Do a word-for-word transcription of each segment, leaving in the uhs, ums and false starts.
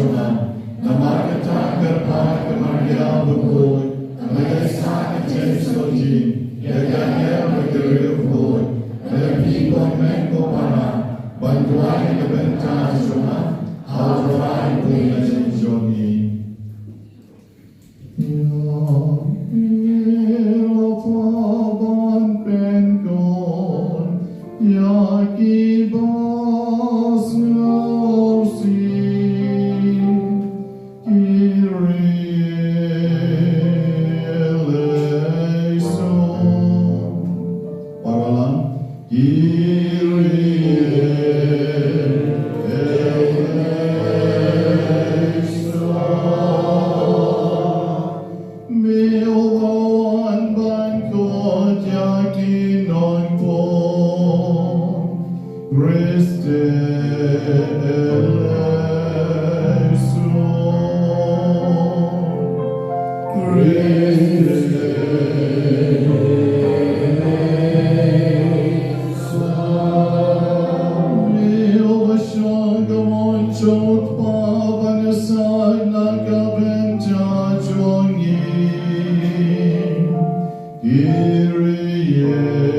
jong nga. Namar kata kyrpad ka Maria bakhuid, me la ïaisah ka jingïasoh jong ngi ïa ka niam bad ka riewkhuid. Me la pynbor me ko para ban duwai ïa ka bynta jong nga ha U Trai U Blei jong ngi. Para lang. Kyrie eleison. Me uba wan ban kut ïa ki nongpop. Christe eleison. Kyrie eleison.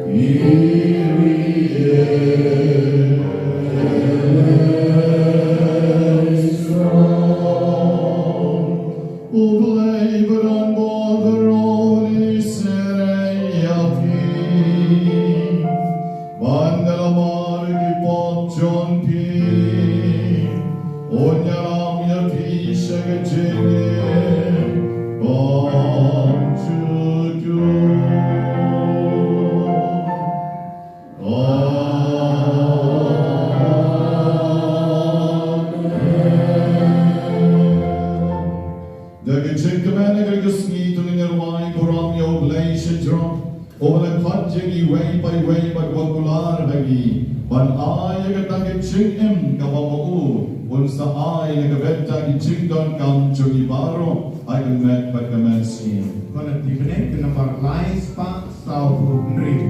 Kyrie eleison. U Blei ba don bor baroh un ïasyrei ïa phi. Ban da la mar ki pop jong phi, un ïalam ïa phi sha ka jingim bymjukut. Amen. Da ka jingkmen ha ka sngi to ngin ïa rwai burom ïa U Blei sha jrong, uba la khot ïa ngi iwei pa iwei bad uba kular ha ngi ban ai ïa kata ka jingim kaba ma u un sa ai na ka bynta ki jingdonkam jong ngi baroh ha ka met bad ka mynsiem. Kane ka dei ka number lai spah sawphew hynriew.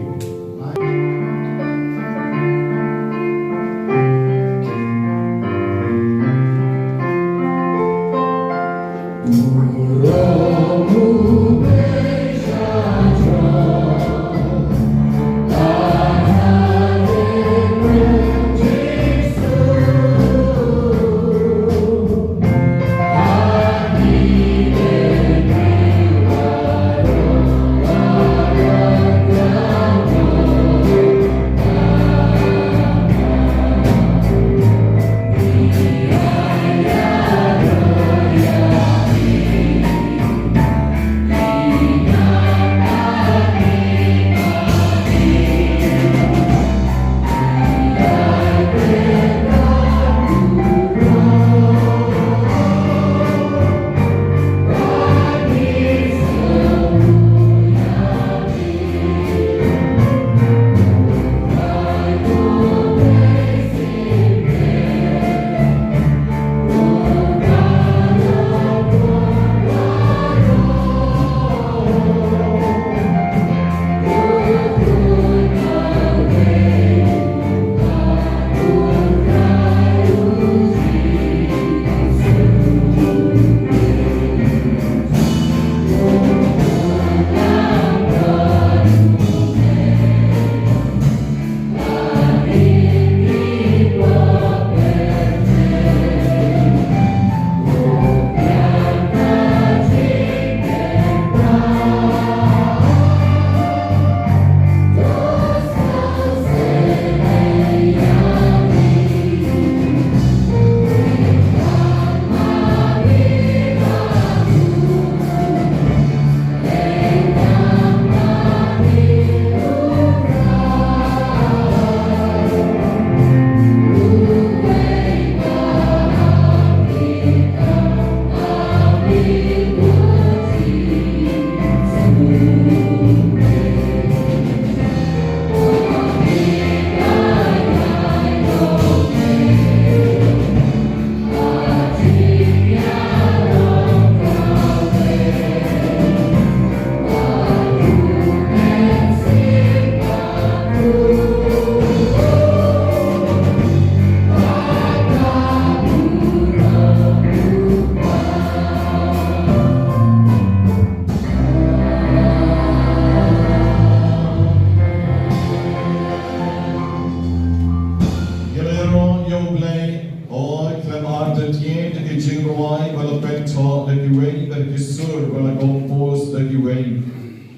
Ngi la ïaroh ïa U Blei, oh, khlem artatien da ki jingrwai ba la pynthok da kiwei, da ki sur ba la compose da kiwei.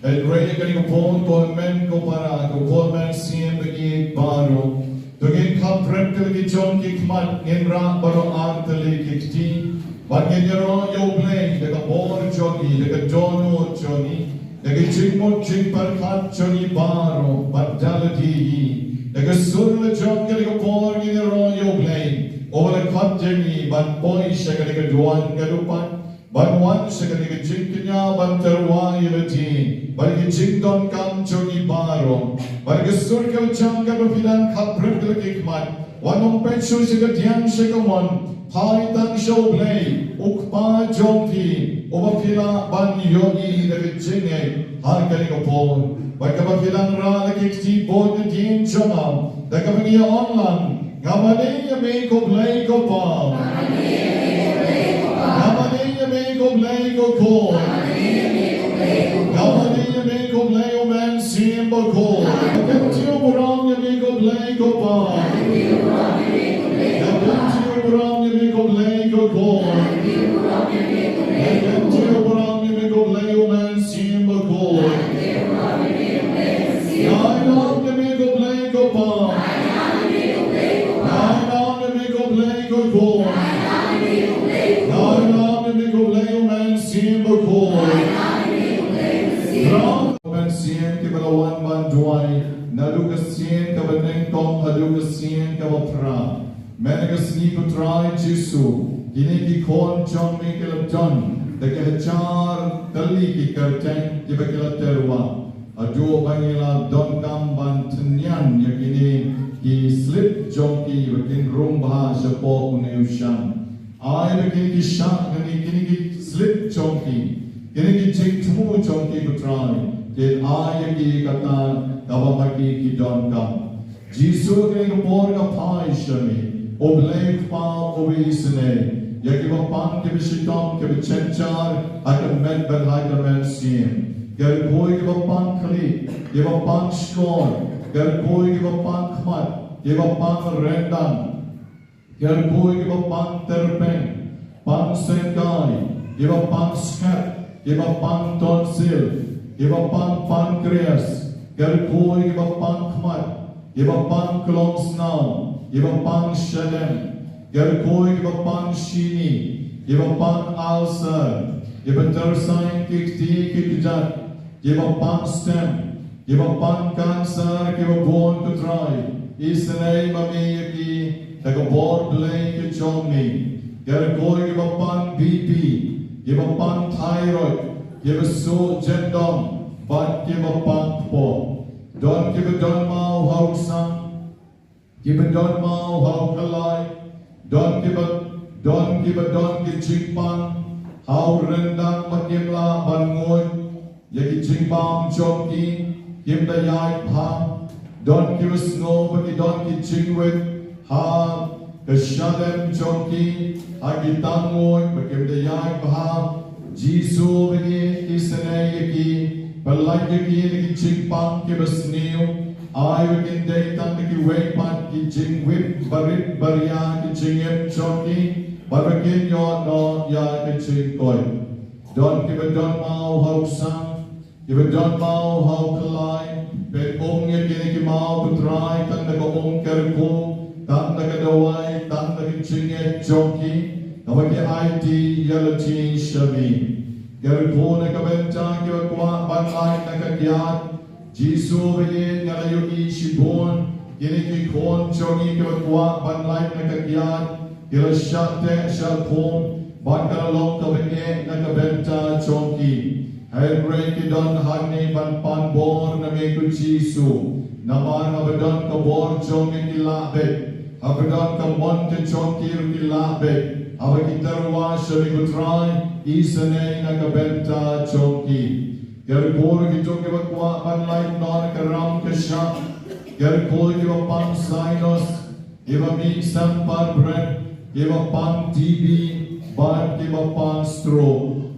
Hynrei ha kane ka por, ko hynmen ko para, ko por mynsiem baieit baroh, to ngin kham pyrkhat ki jong ki khmat, ngin rah baroh ar tylli ki kti. Bad ngin ïaroh ïa U Blei da ka bor jong ngi, da ka dohnud jong ngi, da ka jingmut jingpyrkhat jong ngi baroh, bad da lade hi, da ka sur la jong kane ka por ngin ïaroh ïa U Blei, uba la khot ïa ngi ban poi sha kane ka duwan ka dupat, ban wan sha kane ka jingkñia ban tyrwa ïa lade bad ka jingdonkam jong ngi baroh. Bad ka sur ka la jong kaba phi dang kham pyrkhat ki khmat, wat nym peit shuh sha kadiang sha kamon, phai tang sha U Blei, U Kpa jong phi, uba phi lah ban ïohi da ka jingngeit ha kane ka por. Bad kaba phi dang rah la ki kti bud nadien jong nga, da kaba ngi ong lang, nga mane ïa me ko Blei ko Kpa. Khuid. Nga ïa me ko Blei, ko Mynsiem Bakhuid. Nga kyntiew burom ïa me ko Blei ko Pa. Nga kyntiew burom ïa me ko Blei ko Khuid. Nga kyntiew burom ïa me ko Blei, ko Mynsiem Bakhuid. Nga ïalam ïa me ko Blei ko Pa. Nga ïalam ïa me ko Blei ko Khuid. Nga ïalam ïa me ko Blei, ko Mynsiem Bakhuid. Ram, ko Mynsiem kiba la wan ban duwai naduh ka sien kaba nyngkong haduh ka sien kaba phra. Mynta ka sngi, ko Trai Jisu, kine ki khun jong me ki la don da ki hajar tylli ki kyrteng kiba ki la tyrwa. Haduh ba ngi la donkam ban tynñiang ïa kine ki slip jong ki ba kin rung bha shapoh une u shan. Ai ba kine ki shah, kine, kine ki slip jong ki, kine ki jingthmu jong ki, ko Trai, kin ai ïa ki kata kaba ma ki ki donkam. Jisu, kane ka por nga phai sha me. U Blei Kpa uba isynei ïa kiba pang, kiba shitom, kiba jynjar ha ka met bad ha ka mynsiem. Kyrkhu ïa kiba pang khlieh, kiba pang shkor, kyrkhu ïa kiba pang khmat, kiba pang ryndang. Kyrkhu ïa kiba pang tyrpeng, pang syngkai, kiba pang skep, kiba pang tonsil, kiba pang pancreas, kyrkhu ïa kiba pang khmat, kiba pang klongsnaw, kiba pang shadem, kyrkhu ïa kiba pang shini, kiba pang ulcer, kiba tyrsaiñ ki kti ki kjat, kiba pang stem, kiba pang cancer, kiba bun, ko Trai, isynei ma me ïa ki da ka bor Blei ka jong me. Kyrkhu ïa kiba pang B P, kiba pang thyroid, kiba suh jyndong bad kiba pang kpoh. Don kiba don maw ha u ksan, kiba don maw ha u khlaiñ, don kiba, don kiba don ki jingpang ha u ryndang ba kim lah ban nguid ïa ki jingbam jong ki, kim da ïaid bha. Don kiba sngew ba ki don ki jingwit ha ka shadem jong ki, ha ki tang nguid ba kim da ïaid bha. Jisu, ba ngi isynei ïa ki, pyllait ïa ki na ki jingpang kiba sniew. Ai ba kin dei tang da kiwei pat ki jingwit barit baria ki jingim jong ki, bad ba kin ïoh noh ïa ki jingkoit. Don kiba don maw ha u ksan, kiba don maw ha u khlaiñ, pynbun ïa kine ki maw, ko Trai, tang da ka um kyrkhu, tang da ka dawai, tang da ka jingngeit jong ki, kaba ki aiti ïa lade sha me. Kyrkhu na ka bynta kiba kwah ban lait na ka kyiad. Jisu, ba ïeit, nga la ïohi shibun kine ki khun jong ngi kiba kwah ban lait na ka kyiad, ki la shah teh shah khum, bad ka la long kaba eh na ka bynta jong ki. Hynrei ki don hangne ban pan bor na me, ko Jisu. Namar haba don ka bor jong me ki lah beit, haba don ka mon ka jong ki ruh ki lah beit, haba ki tyrwa sha me, ko Trai, isynei na ka bynta jong ki. Kyrkhu ïa kito kiba kwah ban lait noh na ka ram ka shap. Kyrkhu ïa kiba pang sinus, kiba mih sempar bret, kiba pang T B, bad kiba pang stroke.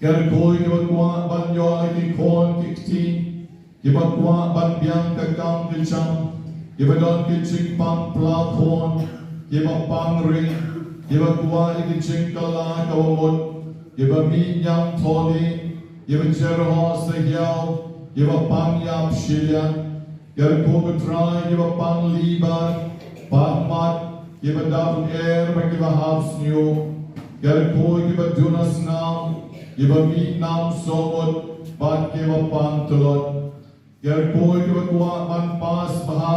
Kyrkhu ïa kiba kwah ban ïoh ïa ki khun ki kti, kiba kwah ban biang ka kam ka jam, kiba don ki jingpang pla khun, kiba pang ri, kiba kwah ïa ki jingkylla kaba mut, kiba mih ñiangthohlieh, kiba jyrhoh sahiaw, kiba pang ïap shiliang. Kyrkhu, ko Trai, kiba pang liver, pang mad, kiba dap er bad kiba hap shñiuh. Kyrkhu ïa kiba duna snam, kiba mih nam sawmut, bad kiba pang tlot. Kyrkhu ïa kiba kwah ban pass bha,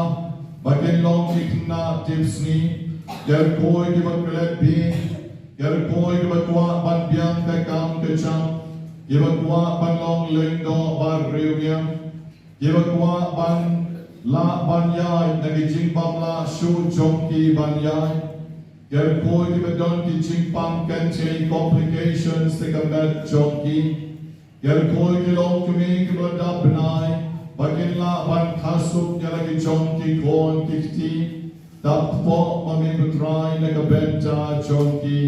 ba kin long ki khynnah tipsngi. Kyrkhu ïa kiba klet bieit. Kyrkhu ïa kiba kwah ban biang ka kam ka jam, kiba kwah ban long lyngdoh bad riewniam, kiba kwah ban lah ban ïaid na ki jingbym lah shuh jong ki ban ïaid. Kyrkhu ïa kiba don ki jingpang kynthei, complications, ha ka met jong ki. Kyrkhu ïa ki longkmie kiba la dap bnai, ba kin lah ban khasuk ïa la ki jong ki khun ki kti. Tap kpoh ma me, ko Trai, na ka bynta jong ki.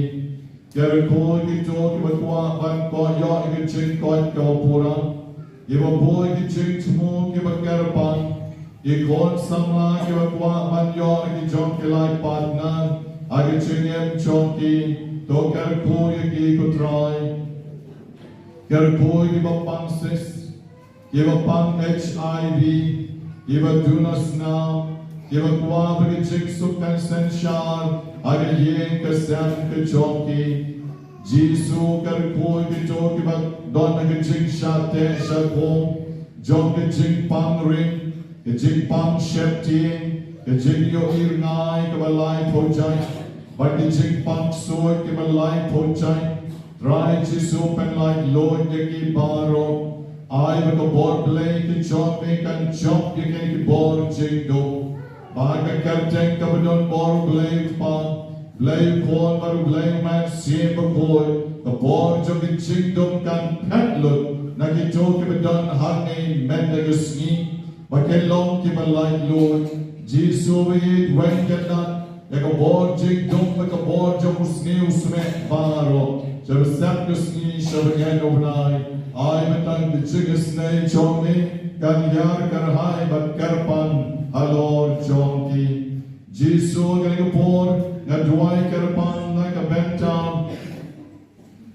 Kyrkhu ïa kito kiba kwah ban koit ïa ka jingkoit kaba pura, kiba buh ïa ka jingthmu kaba kyrpang, ki khun samla kiba kwah ban ïoh ïa ki jong ki life partner ha ka jingim jong ki, to kyrkhu ïa ki ko Trai. Kyrkhu ïa kiba pang cyst, kiba pang H I V, kiba duna snam, kiba kwah ba ka jingsuk kan synshar ha ka ïing ka sem ka jong ki. Jisu, kyrkhu ïa kito kiba don ha ka jingshah teh shah khum jong ka jingpang rit, ka jingpang sheptieng, ka jingïohi rngai kaba laiphew jait, bad ka jingpang ksuid kaba laiphew jait. Trai Jisu, pynlait luid ïa ki baroh. Ai ba ka bor Blei ka jong me kan jop ïa kine ki bor jingdum. Ba ha ka kyrteng kaba don bor Blei u Kpa, Blei u Khun bad u Blei u Mynsiem Bakhuid, ka bor jong ka jingdum kan phet lut na kito kiba don hangne mynta ka sngi, ba kin long kiba laitluid. Jisu, ba ïeit wei kyndat ïa ka bor jingdum bad ka bor jong u sniew smet baroh, sha ba sep ka sngi sha ba ngen u bnai. Ai ba tang ka jingisynei jong me kan ïar kyrhai bad kyrpang halor jong ki. Jisu, ha kane ka por nga duwai kyrpang na ka bynta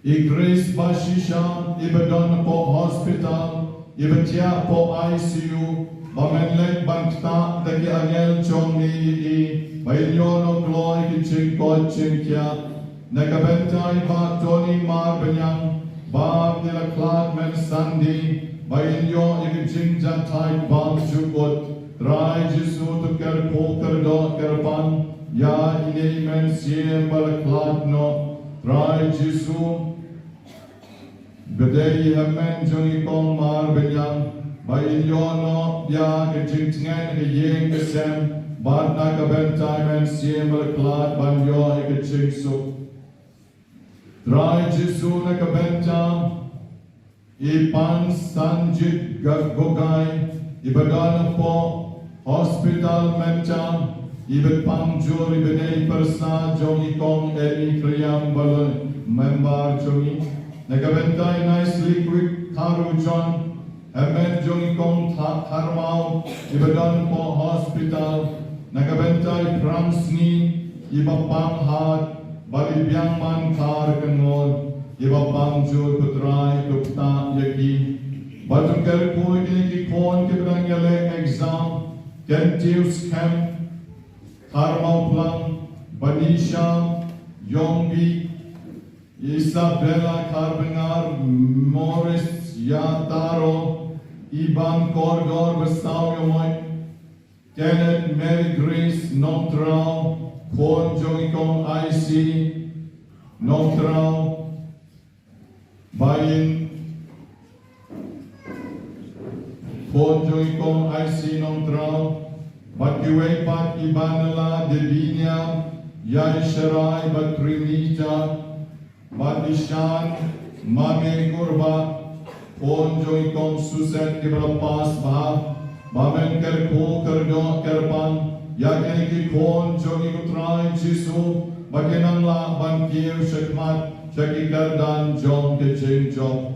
i Grace Bashisha, iba don hapoh hospital, iba thiah hapoh I C U, ba men leit ban ktah da ki angel jong me ïa i, ba in ïoh noh kloi ki jingkoit jingkhiah. Na ka bynta i Bah Tony Marbaniang, ba i la khlad mynta Sunday, ba in ïoh ïa ka jingjahthait bymjukut. Trai Jisu, to kyrkhu kyrdoh kyrpang ïa ine i mynsiem ba la khlad noh. Trai Jisu, ba dei i hynmen jong i kong Marbaniang, ba in ïoh noh ïa ka jingtngen ha ka ïing ka sem, bad na ka bynta i mynsiem ba la khlad ban ïoh ïa ka jingsuk. Trai Jisu, na ka bynta i Pan Sanjit Ga-, Gogai, iba don hapoh hospital mynta, iba pang jur, iba dei pyrsa jong i kong Eni Kriam Baloi, member jong i. Na ka bynta i Nicely Quick Kharu John, hynmen jong i kong Tha-, Tharmaw, iba don hapoh hospital. Na ka bynta i Pramsngi, iba pang hat, bad i Biangman Kharkongor, iba pang jur, ko Trai to ktah ïa ki. Bad to kyrkhu ïa kine ki khun kiba dang ïaleh exam, Kynthiew Skhem, Kharmawphlang, Banisha Yongbi, Isabella Kharbngar, Morris Yataro, Iban Kordor Basaw Yongoi, Kenneth Mary Grace Nongtraw, khun jong i kong I C Nongtraw, ba in khun jong i kong I C Nongtraw, bad kiwei pat i Banala Devinia, Yaisharai bad Trinita, bad i Shan, Mame Kurba, khun jong i kong Suset kiba la pass bha, ba men kyrkhu kyrdoh kyrpang ïa kine ki khun jong i ko Trai Jisu, ba kin nang lah ban kiew shakhmat sha ki kyrdan jong ka jingjop.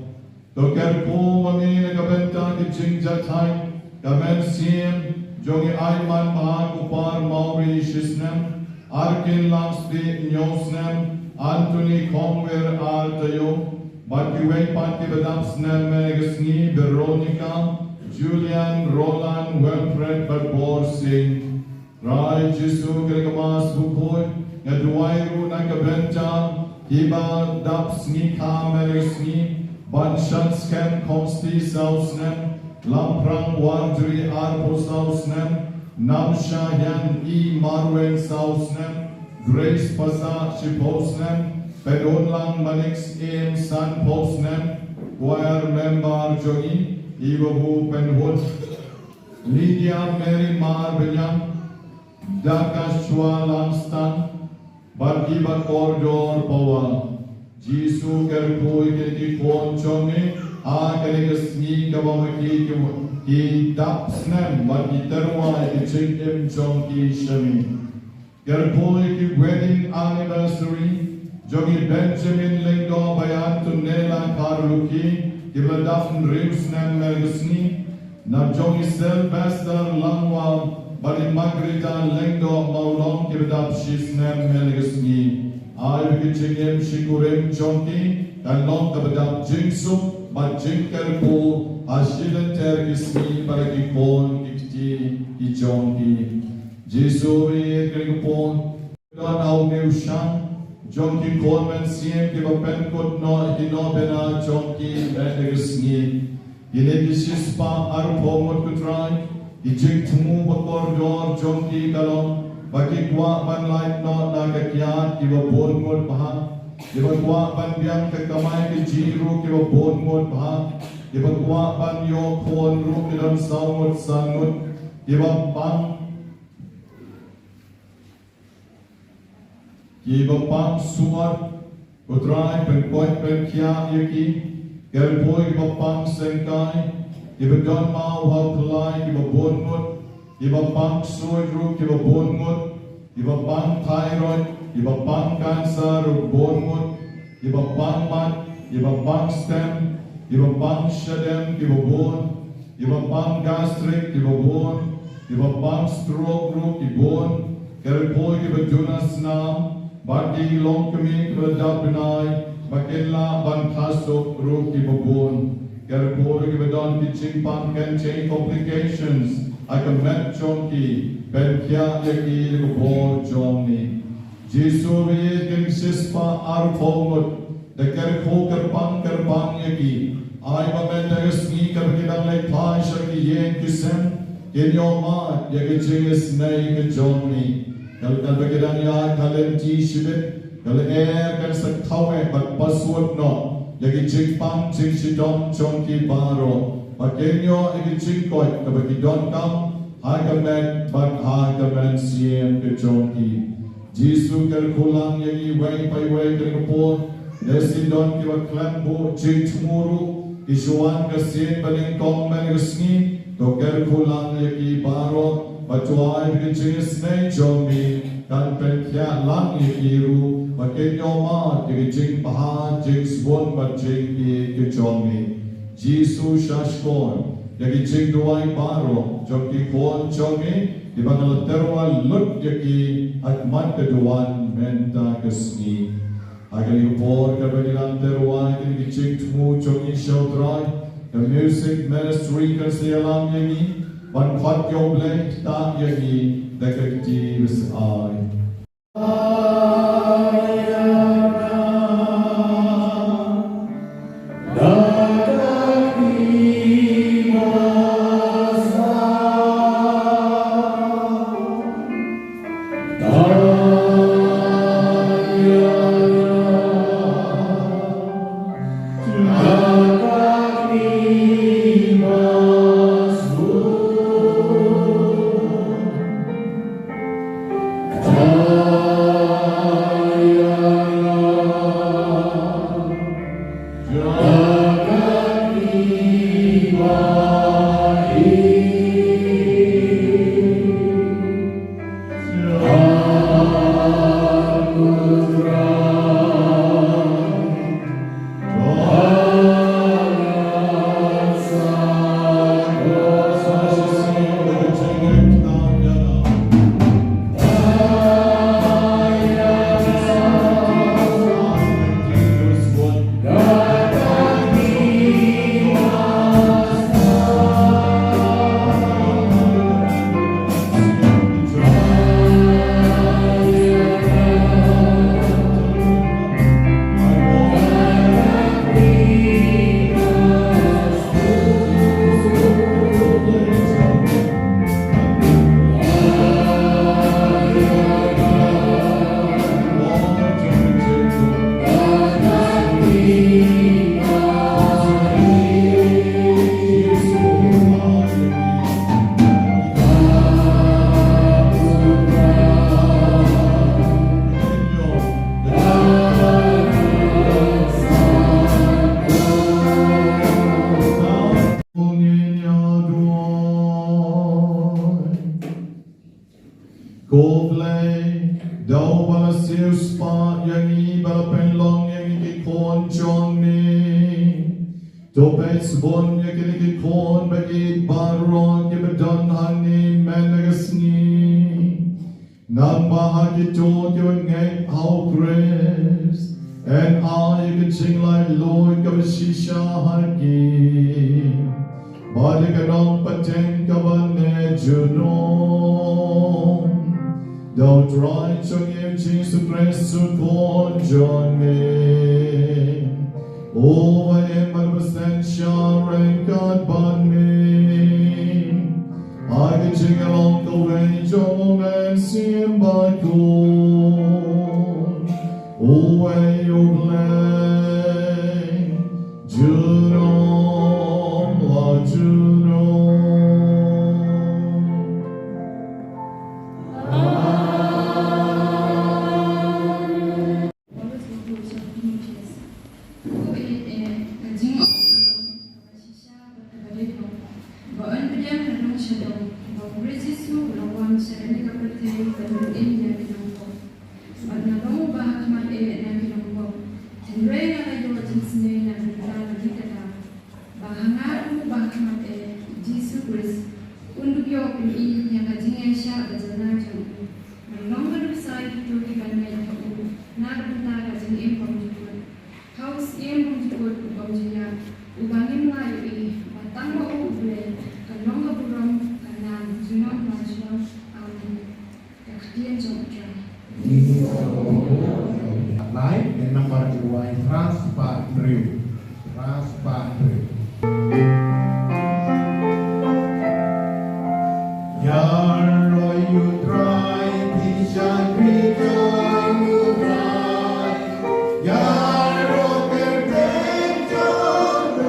To kyrkhu ma me na ka bynta ka jingjahthait ka mynsiem jong i Aiman Bha Kupar Mawri shisnem, Arkin Langstieh hynñiew snem, Anthony Khongwir ar taïew, bad kiwei pat kiba dap snem mynne ka sngi, Veronica, Julian, Roland, Wilfred bad Borsing. Trai Jisu, ha kane ka Mass bakhuid nga duwai ruh na ka bynta kiba dap sngi kha mynne ka sngi, Banshan Skhem Khongsti saw snem, Lamphrang Warjri arphew saw snem, Namshahian E Marwein saw snem, Grace Passah shiphew snem, Pynhunlang Manik Syiem sanphew snem, choir member jong i, i Babu Pynhun, Lydia Mary Marbaniang, Dakashwa Langstang, bad i Bah Kordor Pawar. Jisu, kyrkhu ïa kine ki khun jong me ha kane ka sngi kaba ma ki ki, ki dap snem bad ki tyrwa ïa ka jingim jong ki sha me. Kyrkhu ïa ki wedding anniversary, Jong i Benjamin Lyngdoh bad i Antonella Kharlukhi, kiba la dap hynriew snem mynne ka sngi. Na jong i Sylvester Langwa bad i Margarita Lyngdoh Mawlong, kiba dap shi snem mynne ka sngi. Ai ba ka jingim shi kurim jong ki kan long kaba dap jingsuk bad jingkyrkhu ha shi lynter ki sngi bad ha ki khun ki kti ki jong ki. Jisu, ïeit ïa ka pun. Don ha u nongshong jong ki khun mynsiem kiba pynkut noh ïa ki nongbna jong ki mynne ka sngi. Kine ki shispah arphew ngut, ko Trai, ki jingthmu ba kordor jong ki ka long ba ki kwah ban lait noh na ka kiad kiba bun ngut bha, kiba kwah ban biang ka kamai kajih ruh kiba bun ngut bha, kiba kwah ban ïoh khun ruh ki don saw ngut san ngut, kiba pang kiba pang suad, ko Trai, pynkoit pynkhiah ïa ki. Kyrkhu ïa kiba pang sengkai, kiba don maw ha u khlai kiba bun ngut, kiba pang ksuid ruh kiba bun ngut, kiba pang thyroid, kiba pang cancer ruh bun ngut, kiba pang mat, kiba pang stem, kiba pang shadem kiba bun, kiba pang gastric kiba bun, kiba pang stroke ruh ki bun, kyrkhu ïa kiba duna snam bad ki longkmie kiba dap bnai ba kin lah ban khasuk ruh kiba bun, kyrkhu ïa kiba don ki jingpang kynthei, complications, ha ka met jong ki, pynkhiah ïa ki da ka bor jong me. Jisu, ba ïeit, kine ki shispah arphew ngut, da kyrkhu kyrpang kyrpang ïa ki. Ai ba mynta ka sngi katba ki dang leit phai sha ki ïing ki sem, kin ïohmad ïa ka jingisynei ka jong me. Katba ki dang ïaid ha lynti shibit, ka lyer kan sa khaw eh bad pasut noh ïa ki jingpang jingshitom jong ki baroh, ba kin ïoh ïa ki jingkoit kaba ki donkam ha ka met bad ha ka mynsiem ka jong ki. Jisu, kyrkhu lang ïa ngi iwei pa iwei ha kane ka por. Lehse don kiba khlem buh jingthmu ruh, ki shu wan ka sien banyngkong mynne ka sngi. To kyrkhu lang ïa ki baroh, bad to ai ba ka jingisynei jong me kan pynkhiah lang ïa ki ruh, ba kin ïohmad ïa ka jingbha, jingsbun bad jingïeit ka jong me. Jisu, shah shkor ïa ki jingduwai baroh jong ki khun jong me kiba nga la tyrwa lut ïa ki ha khmat ka duwan mynta ka sngi. Ha kane ka por katba ngi dang tyrwa ïa kine ki jingthmu jong ngi sha u Trai, ka music ministry kan sa ïalam ïa ngi ban khot ïa U Blei, ktah ïa ngi da ka kti ba sah ai. ba la pynlong ïa ngi ki khun jong me. To peit bun ïa kine ki khun ba ïeit baroh kiba don hangne mynta ka sngi. Namar ba ha kito kiba ngeit ha u Khrist, yn ai ïa ka jinglaitluid kaba shisha ha ki. Bad ïa ka nongpynim kaba ne junom. Da U Trai jong ngi U Jisu Khrist U Khun jong me. Uba im bad uba sngewsih ryngkat bad me. Ha ka jinglong kawei jong U Mynsiem Bakhuid. Uwei U Blei, junom la junom. Amen. Ba yn pdiang na dong sha dong, ba u Khrist Jisu u la wan sha kane ka pyrthei ban lum ïa ki nongpop. Bad nga long uba ha khmat eh na ki nongpop. Hynrei nga la ïoh jingsnei na ka bynta ki kata. Ba ha nga kum uba ha khmat eh, Jisu Khrist, un dup ïoh pyni ïa ka jingïaishah ba janai jong u. Ban long ka duk sa ïa kito kiba ngeit ha u na ka bynta ka jingim bymjukut. Ha u Syiem bymjukut u bym ju ïap, uba ngim la ïohi, ba tang ma u U Blei, ka long ka burom, ka nam, junom la junom. Amen. Ka ktien jong U Trai. Lai, ka nambar jingrwai, hynriew spah hynriew. Hynriew spah hynriew. Ïaroh ïa U Trai, phi shakri jong U Trai. Ïaroh kyrteng jong u.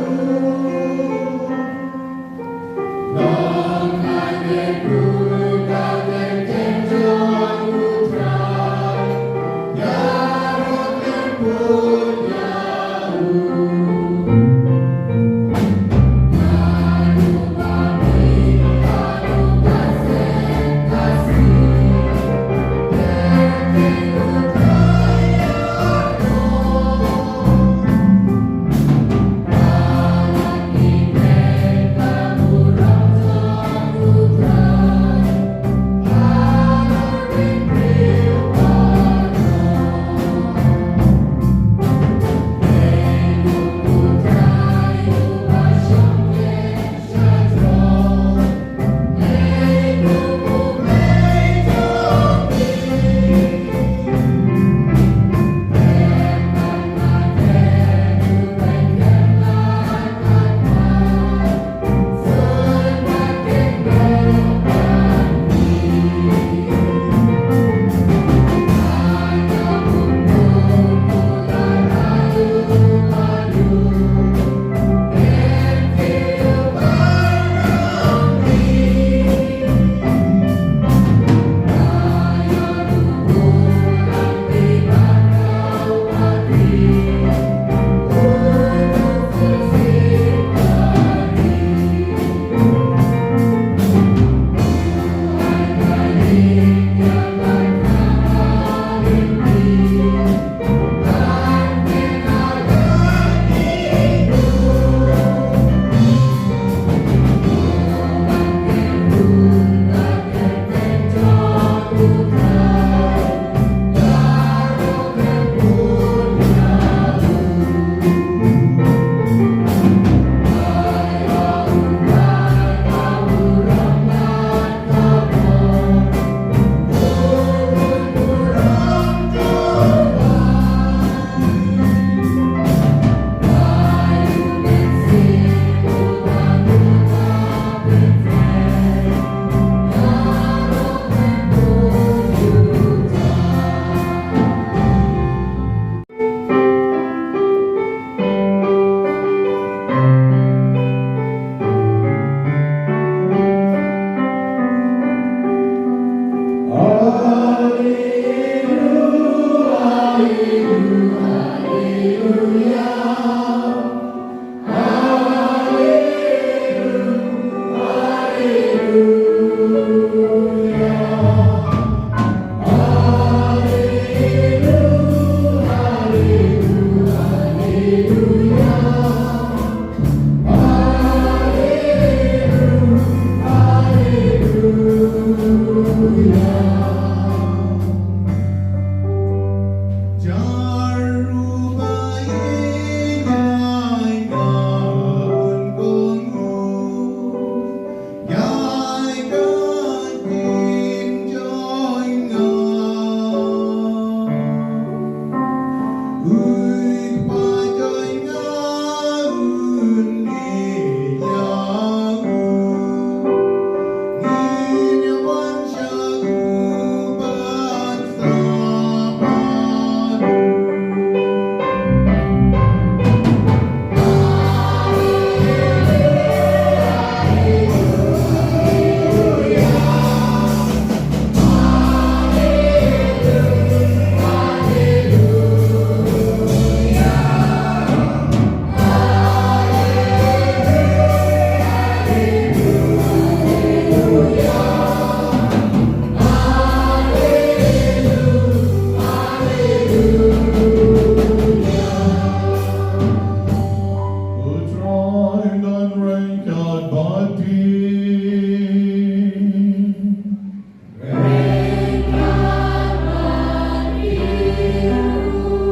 Betrei dan ryngkat bad phi.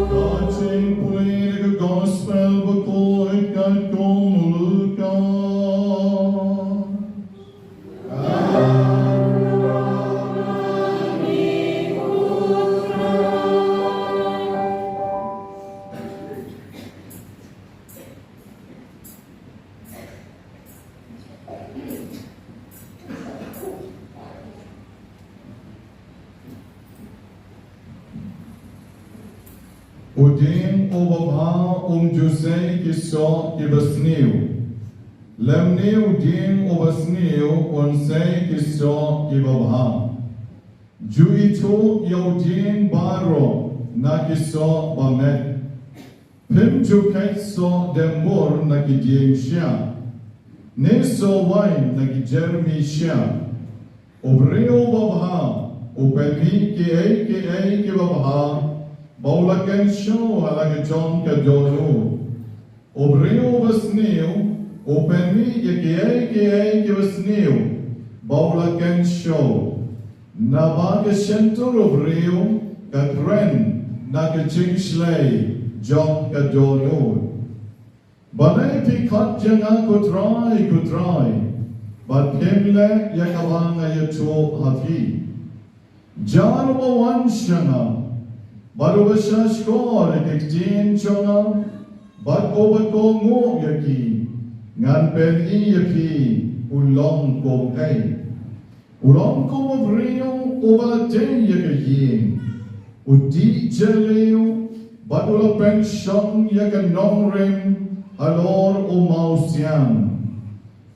Ka jingpule na ka Gospel bakhuid katkum u Lukas. U dieng uba bha um ju sei ki soh kiba sniew, lymne u dieng uba sniew un sei ki soh kiba bha. Ju ithuh ïa u dieng baroh na ki soh ba met. Phim ju kheit soh dembur na ki dieng shyiap, ne soh wain na ki jermi shyiap. U briew uba bha u pynmih kiei kiei kiba bha ba u la kynshew ha la ka jong ka dohnud. U briew uba sniew u pynmih ïa kiei kiei kiba sniew ba u la kynshew. Naba ka shyntur u briew ka kren na ka jingshlei jong ka dohnud. Balei phi khot ïa nga ko Trai, ko Trai, bad phim leh ïa kaba nga ïathuh ha phi? Jar uba wan sha nga bad uba shahshkor ïa ki ktien jong nga bad uba kohnguh ïa ki, ngan pyni ïa phi u long kumno. U long kum u briew uba la tei ïa ka ïing, u dih jylliew bad u la pynshong ïa ka nongrim halor u mawsiang.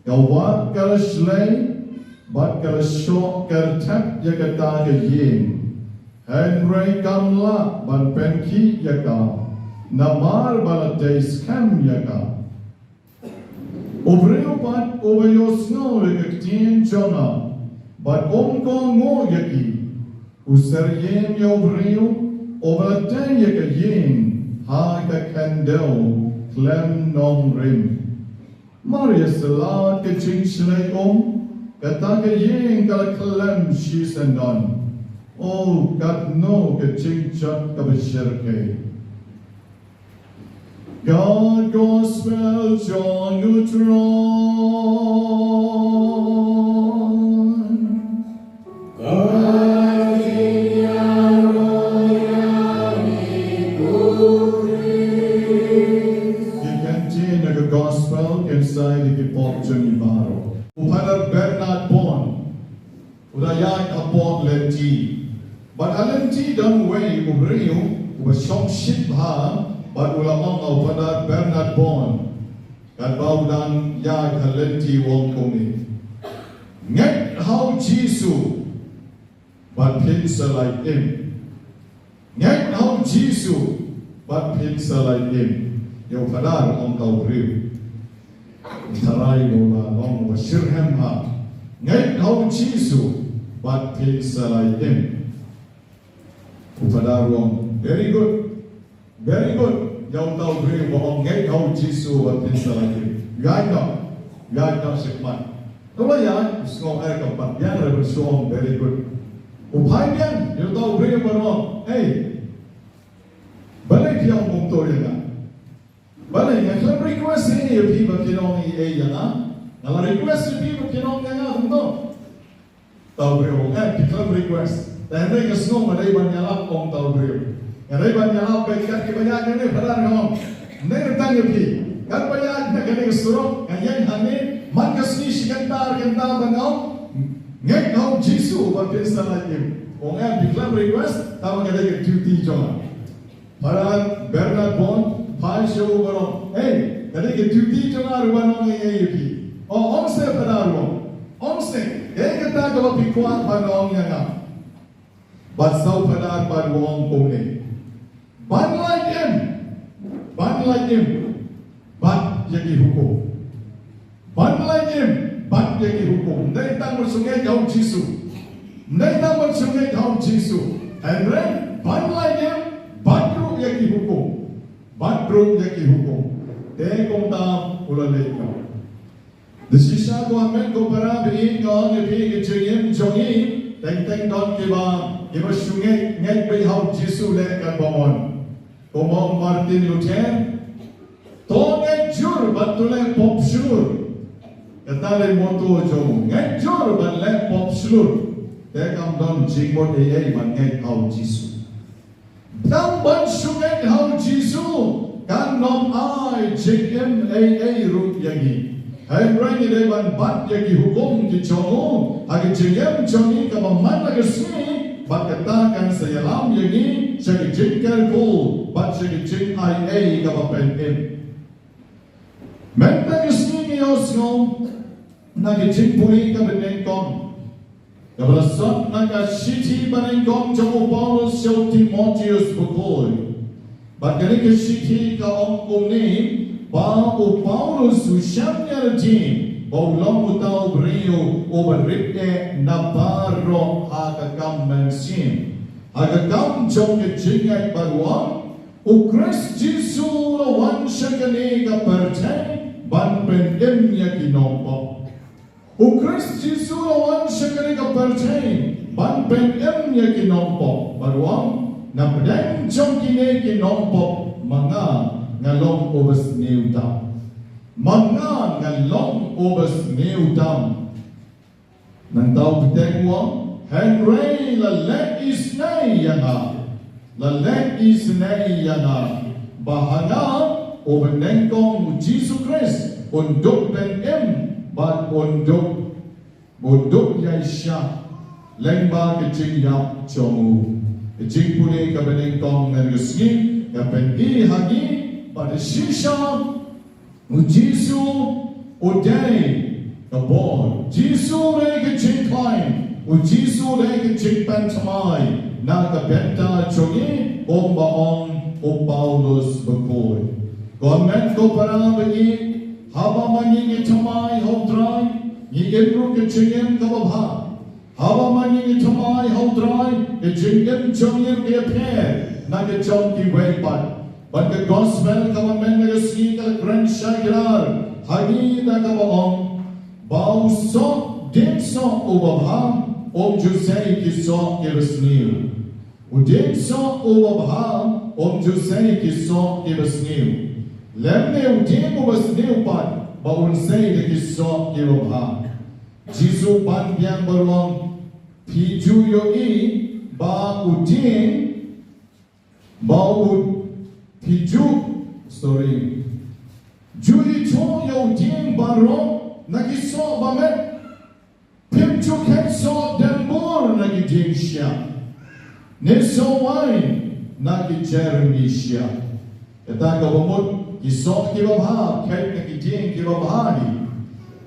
Ka wah ka la shlei bad ka la shoh kyrthep ïa kata ka ïing, hynrei kam lah ban pynkhih ïa ka namar ba la tei skhem ïa ka. U briew pat uba ïohsngew ïa ka ktien jong nga bad um kohnguh ïa ki, u syriem ïa u briew uba la tei ïa ka ïing ha ka khyndew khlem nongrim. Mar ïa shlad ka jingshlei um, kata ka ïing ka la khlem shisyndon. O katno ka jingjot kaba shyrkhei. Ka Gospel jong u Trai. Ka jingïaroh ïa ngi ko Khrist. Ki ktien na ka Gospel kin sa ïa ki pop jong ngi baroh. U Phadar Bernard Bond u la ïaid hapoh lynti. Bad ha lynti don uwei u briew uba shongshit bha, bad u la ong ha u Phadar Bernard Bond, katba u dang ïaid ha lynti, u ong kumne: Ngeit ha u Jisu bad phin sa la im. Ngeit ha u Jisu bad phin sa la im. Ïa u Phadar, ong ka u briew. U Trai u la long uba shitrhem bha. Ngeit ha u Jisu bad phin sa la im. U Phadar u ong, very good. Very good. Ïa uta u briew uba ong ngeit ha u Jisu bad phin sa la im. Ïaid noh. Ïaid noh shakhmat. Te u la ïaid, u sngew eh kam pat biang re ban shu ong very good. U phai biang ïa uta u briew ban ong, ei, balei phi ong kumto ïa nga? Balei, nga khlem request ei ei ïa phi ba phin ong ei ei ïa nga. Nga la request ïa phi ba phin ong ïa nga kumto. Uta u briew u ong, eh, phi khlem request. Te hynrei nga sngew nga dei ban ïalap, ong uta u briew. Nga dei ban ïalap bad kat kiba ïaid nangne, Phadar, nga ong, ne tang ïa phi, kat ba ïaid na kane ka surok, nga ïeng hangne, man ka sngi shi kynta ar kynta ban ong, ngeit ha u Jisu bad phin sa lait im. Ong, em, phi khlem request, tangba ka dei ka duty jong nga. Phadar Bernard Bond phai sha u, ban ong, ei, ka dei ka duty jong nga ruh ban ong ei ei ïa phi. O, ong se Phadar, ong, ong se, kaei kata kaba phi kwah ban ong ïa nga? Bad sa u Phadar pat u ong kumne, ban lait im, ban lait im bad ïa ki hukum. Ban lait im bad ïa ki hukum. Ym dei tang ban shu ngeit ha u Jisu. Ym dei tang ban shu ngeit ha u Jisu. Hynrei ban lait im bad ruh ïa ki hukum. Bad ruh ïa ki hukum. Te kumta u la leit noh. Te shisha ko kmen ko para baieit, nga ong ïa phi, ka jingim jong ngi teng teng don kiba, kiba shu ngeit, ngeit beit ha u Jisu leh katba mon. Kum u Martin Luther, to ngeit jur bad to leh pop shlur. Kata dei motto jong u, ngeit jur bad leh pop shlur. Te kam don jingmut ei ei ban ngeit ha u Jisu. Tang ban shu ngeit ha u Jisu kan ym ai jingim ei ei ruh ïa ngi. Hynrei ngi dei ban bat ïa ki hukum ki jong u ha ka jingim jong ngi kaba man la ka sngi, bad kata kan sa ïalam ïa ngi sha ka jingkyrkhu bad sha ka jingai ei kaba pynim. Mynta ka sngi ngi ïohsngew na ka jingpule kaba nyngkong kaba la sot na ka shithi banyngkong jong u Paulus sha u Timotheus bakhuid. Bad kane ka shithi ka ong kumne, ba u Paulus u shem ïa lade ba u long uta u briew uba rit eh na baroh ha ka kam mynsiem, ha ka kam jong ka jingngeit, bad u ong, u Khrist Jisu u la wan sha kane ka pyrthei ban pynim ïa ki nongpop. U Khrist Jisu u la wan sha kane ka pyrthei ban pynim ïa ki nongpop. Bad u ong, na pdeng jong kine ki nongpop ma nga nga long uba sniew tam. Ma nga nga long uba sniew tam. Nangta u bteng u ong, hynrei la leh isynei ïa nga. La leh isynei ïa nga ba ha nga, u banyngkong u Jisu Khrist un dup pynim bad un dup, un dup ïaishah lyngba ka jingïap jong u. Ka jingpule kaba nyngkong mynta ka sngi ka pyni ha ngi ba da shisha u Jisu u dei ka bor. Jisu u dei ka jingkhlaiñ. U Jisu u dei ka jingpynthymmai na ka bynta jong ngi, kumba ong u Paulus bakhuid. Ko kmen ko para baieit, haba ma ngi ngi thymmai ha u Trai, ngi im ruh ka jingim kaba bha. Haba ma ngi ngi thymmai ha u Trai, ka jingim jong ngi ka ïapher na ka jong kiwei pat. Bad ka gospel kaba mynta ka sngi ka la kren shakrar ha ngi da kaba ong, ba u soh, dieng soh uba bha um ju sei ki soh kiba sniew. U dieng soh uba bha um ju sei ki soh kiba sniew. Lymne u dieng uba sniew pat ba un sei da ki soh kiba bha. Jisu pan biang bad u ong, phi ju ïohi ba u dieng, ba u, phi ju, sorry, ju ithuh ïa u dieng baroh na ki soh ba met. Phim ju khet soh dembur na ki dieng shiah, ne soh waiñ na ki jermi shiah. Kata kaba mut, ki soh kiba bha hap khet na ki dieng kiba bha hi,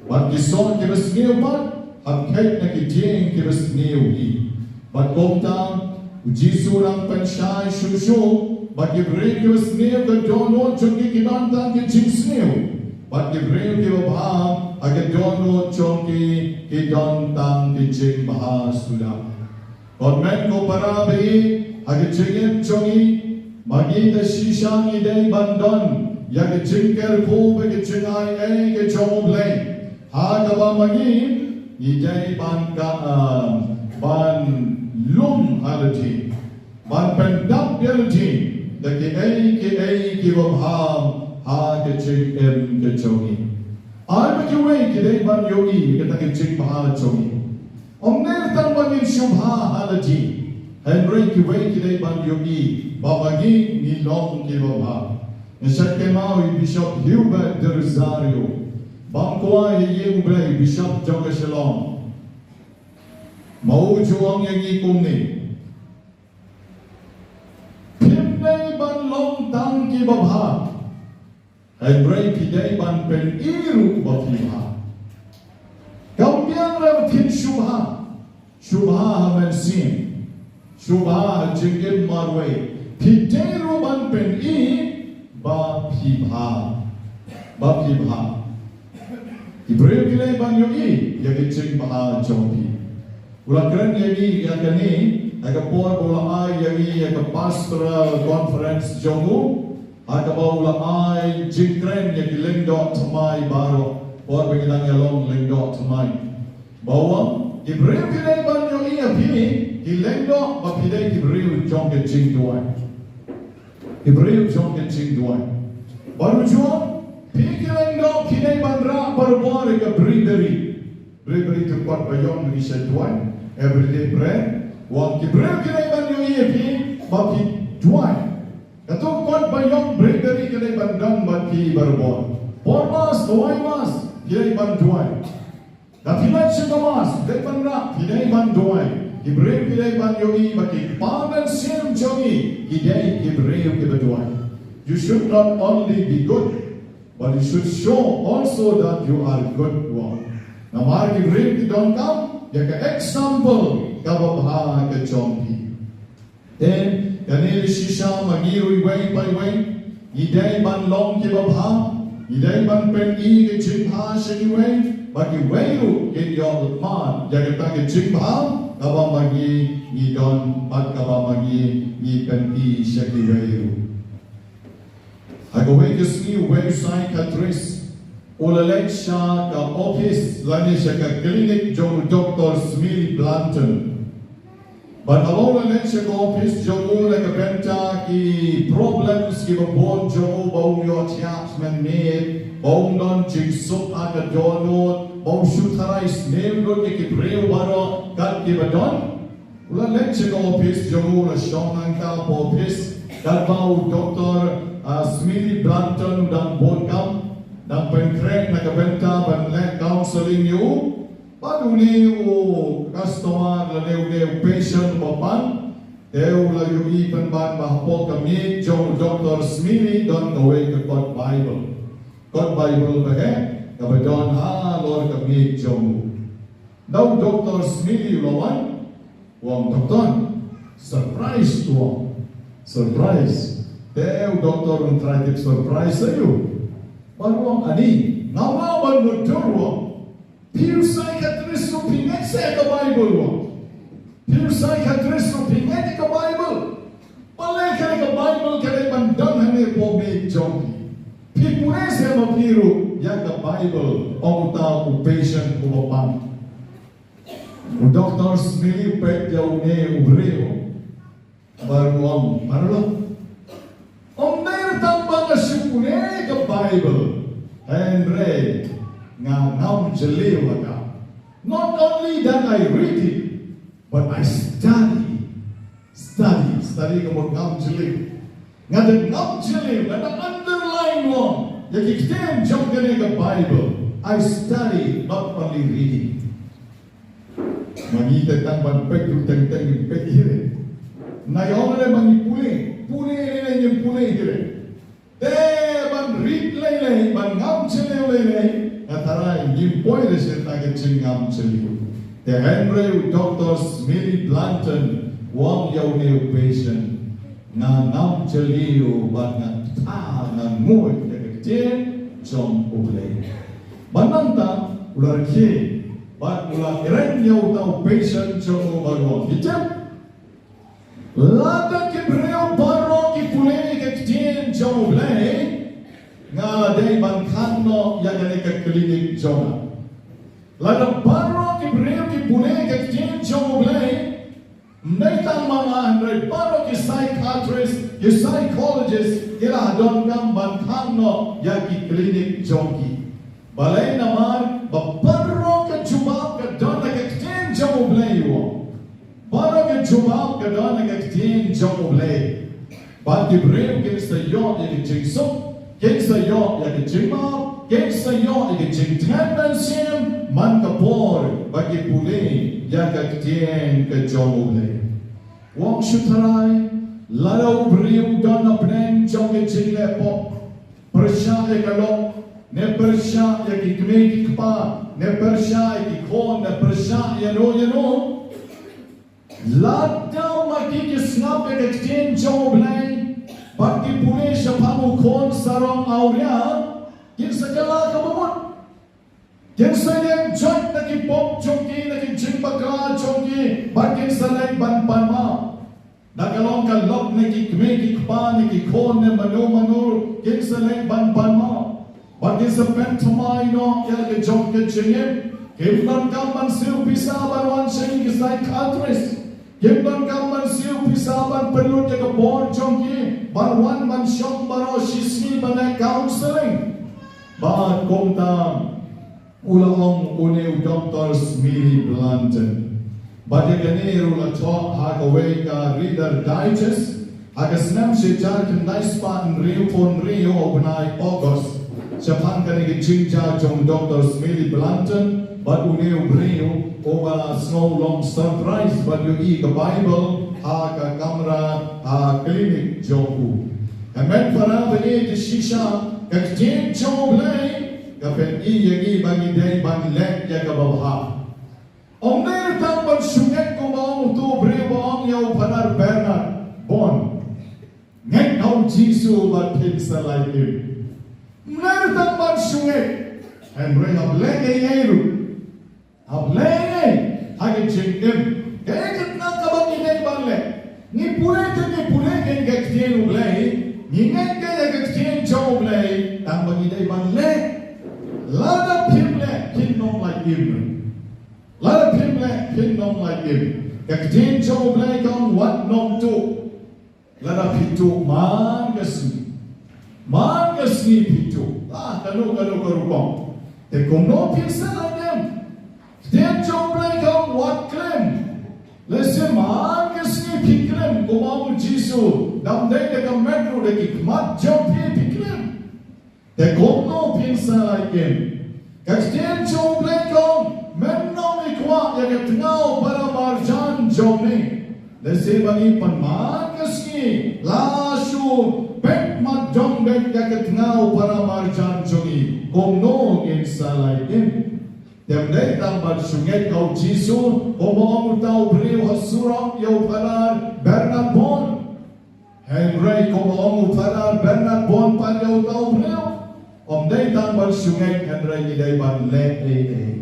bad ki soh kiba sniew pat hap khet na ki dieng kiba sniew hi. Bad kumta u Jisu u nang pynshai shuh shuh ba ki briew kiba sniew ka dohnud jong ki ki don tang ki jingsniew, bad ki briew kiba bha ha ka dohnud jong ki ki don tang ki jingbha suda. Ko kmen ko para baieit, ha ka jingim jong ngi, ma ngi da shisha ngi dei ban don ïa ka jingkyrkhu bad ka jingai ei ka jong U Blei, ha kaba ma ngi ngi dei ban ka, ah, ban lum ha lade, ban pyndap ïa lade da kiei kiei kiba bha ha ka jingim ka jong ngi. Ai ba kiwei ki dei ban ïohi ïa kata ka jingbha jong ngi. Ym dei tang ba ngin shu bha ha lade, Hynrei kiwei ki dei ban ïohi ba ma ngi ngi long kiba bha. Nga shait kynmaw ïa i Bishop Hubert de Rosario, bam kwai ïa ïing U Blei, Bishop jong ka Shillong. Ma u ju ong ïa ngi kumne: Phim dei ban long tang kiba bha, hynrei phi dei ban pyni ruh ba phi bha. Kam biang re ba phin shu bha, shu bha ha mynsiem, shu bha ha jingim marwei. Phi dei ruh ban pyni ba phi bha, ba phi bha. Ki briew ki dei ban ïohi ïa ki jingbha jong phi. U la kren ïa ngi ïa kane ha ka por ba u la ai ïa ngi ïa ka pastoral conference jong u, ha kaba u la ai jingkren ïa ki lyngdoh thymmai baroh, por ba ngi dang ïalong lyngdoh thymmai. Ba u ong, ki briew ki dei ban ïohi ïa phi, ki lyngdoh, ba phi dei ki briew jong ka jingduwai. Ki briew jong ka jingduwai. Bad u ju ong, phi ki lyngdoh phi dei ban rah barabor ïa ka breviary. Breviary to kot ba ïong ngi sha duwai, everyday prayer. U ong ki briew ki dei ban ïohi ïa phi ba phi duwai. Kato kot ba ïong breviary ka dei ban don bad phi barabor. Por Mass, duwai Mass, phi dei ban duwai. Da phi leit sha ka Mass, phi dei ban rah, phi dei ban duwai. Ki briew ki dei ban ïohi ba ki kpa mynsiem jong ngi ki dei ki briew kiba duwai. You should not only be good, but you should show also that you are good, u ong. Namar ki briew ki donkam ïa ka example kaba bha ka jong phi. Te kane ka shisha ma ngi ruh iwei pa iwei ngi dei ban long kiba bha, ngi dei ban pyni ka jingbha sha kiwei, ba kiwei ruh kin ïoh mad ïa kata ka jingbha kaba ma ngi ngi don bad kaba ma ngi ngi pyni sha kiwei ruh. Ha kawei ka sngi uwei u psychiatrist u la leit sha ka office lane sha ka clinic jong u Doktor Smiley Blanton. Bad haba u la leit sha ka office jong u na ka bynta ki problems kiba bun jong u, ba um ïohthiah mynmiet, ba um don jingsuk ha ka dohnud, ba um shu tharai sniew lut ïa ki briew baroh kat kiba don. U la leit sha ka office jong u, u la shong hangta ha office katba u Doktor, ah, Smiley Blanton u dang bun kam, dang pynkhreh na ka bynta ban leh counselling ïa u. Bad une u customer lane une u patient uba pan, te u la ïohi pynban ba hapoh ka miej jong u Doktor Smiley don kawei ka kot Bible. Kot Bible ba heh kaba don halor ka miej jong u. Da u Doktor Smiley u la wan, u ong, "Doktor, surprise," u ong. "Surprise?" Te u doktor un trai tip surprise aïu. Bad u ong, "Ani, ngam lah ban mutdur," u ong. "Phi u psychiatrist ruh phi ngeit seh ka Bible," u ong. "Phi u psychiatrist ruh phi ngeit ka Bible. Balei kane ka Bible ka dei ban don hangne hapoh miej jong phi? Phi pule seh ma phi ruh ïa ka Bible," ong uta u patient uba pan. U Doktor Smiley u peit ïa une u briew bad u ong, "Paralok, ym dei tang ba nga shu pule ka Bible, hynrei nga ngam jylliew ha ka. Not only that I read it, but I study." Study, study ka mut ngam jylliew. Nga dang ngam jylliew, nga dang underline ïa ki ktien jong kane ka Bible. "I study, not only reading." Ma ngi te tang ban peit ruh teng teng ngim peit hi re. Nai ong re ma ngi pule, pule lei lei ngim pule hi re. Te ban read lei lei, ban ngam jylliew lei lei, nga tharai ngim poi re sha kata ka jingngam jylliew. Te hynrei u Doktor Smiley Blanton u ong ïa une u patient, "Nga ngam jylliew bad nga kta, nga nguid ïa ka ktien jong U Blei." Bad nangta u la rkhie bad u la kren ïa uta u patient jong u bad u ong, "Phi tip, lada ki briew baroh ki pule ïa ka ktien jong U Blei, nga la dei ban khang noh ïa kane ka klinik jong nga. Lada baroh ki briew ki pule ïa ka ktien jong U Blei, ym dei tang ma nga hynrei baroh ki psychiatrist, ki psychologist ki la donkam ban khang noh ïa ki klinik jong ki. Balei? Namar ba baroh ka jubab ka don ha ka ktien jong U Blei, u ong. Baroh ka jubab Ka don ïa ka ktien jong U Blei. Bad ki briew kin sa ïoh ïa ka jingsuk, kin sa ïoh ïa ka jingmap, kin sa ïoh ïa ka jingtngen mynsiem man ka por ba ki pule ïa ka ktien ka jong U Blei. Ong shu tharai, lada u briew u don na pdeng jong ka jingleh pop, pyrshah ïa ka lok, ne pyrshah ïa ki kmie ki kpa, ne pyrshah ïa ki khun, ne pyrshah ïa no ïa no. Lada ma ki ki sngap ïa ka ktien jong U Blei, bad ki pule shaphang u khun sarong awria, kin sa kylla kaba mut. Kin sa ïeng joit na ki pop jong ki, na ki jingbakla jong ki, bad kin sa leit ban pan map. Na ka long ka lok na ki kmie ki kpa, na ki khun, na mano mano, kin sa leit ban pan map. Bad kin sa pynthymmai noh ïa ka jong ka jingim. Kim donkam ban siew pisa ban wan sha ki psychiatrist. Kim donkam ban siew pisa ban pynlut ïa ka bor jong ki, ban wan ban shong baroh shi sngi ban leh counseling. Bad kumta u la ong une u Doktor Smiley Blanton. Bad ïa kane ruh la thoh ha kawei ka Reader Digest ha ka snem shi hajar khyndai spah hynriewphew hynriew ha u bnai August. Shaphang kane ka jingjia jong Doktor Smiley Blanton bad une u briew uba sngew long surprise bad ïohi ka Baibl ha ka kamra ha klinik jong u. Hynmen para bangeit, shisha ka ktien jong U Blei ka pyni ïa ngi ba ngi dei ban leh ïa kaba bha. Ym dei tang ban shu ngeit kumba ong uto u briew ba ong ïa u Phadar Bernard Bond, ngeit ha u Jisu bad phin sa lait im. Ym dei tang ban shu ngeit, hynrei hap leh ei ei ruh. Hap leh ei ei ha ka jingim. Kaei kata kaba ngi dei ban leh? Ngi pule te ngi pule kein ka ktien U Blei, ngi ngeit kein ïa ka ktien jong U Blei, tang ba ngi dei ban leh. Lada phim leh, phim nym lait im. Lada phim leh, phim nym lait im. Ka ktien jong U Blei ka ong wat nym tuh. Lada phi tuh man ka sngi, man ka sngi phi tuh, ah, kano kano ka rukom, te kumno phin sa lait im? Ktien jong U Blei ka ong wat klim. Lehse man ka sngi phi klim, kumba ong u Jisu, dang dei da ka met ruh, da ki khmat jong phi phi klim. Te kumno phin sa lait im? Ka ktien jong U Blei ka ong, men nym ïa kwah ïa ka tnga u para marjan jong me. Lehse ba ngi pan man ka sngi la shu peit mat jong beit ïa ka tnga u para marjan jong ngi, kumno ngin sa lait im? Te ym dei tang ban shu ngeit ha u Jisu, kumba ong uta u briew ha surok ïa u Phadar Bernard Bond. Hynrei kumba ong u Phadar Bernard Bond pat ïa uta u briew, ym dei tang ban shu ngeit, hynrei ngi dei ban leh ei ei.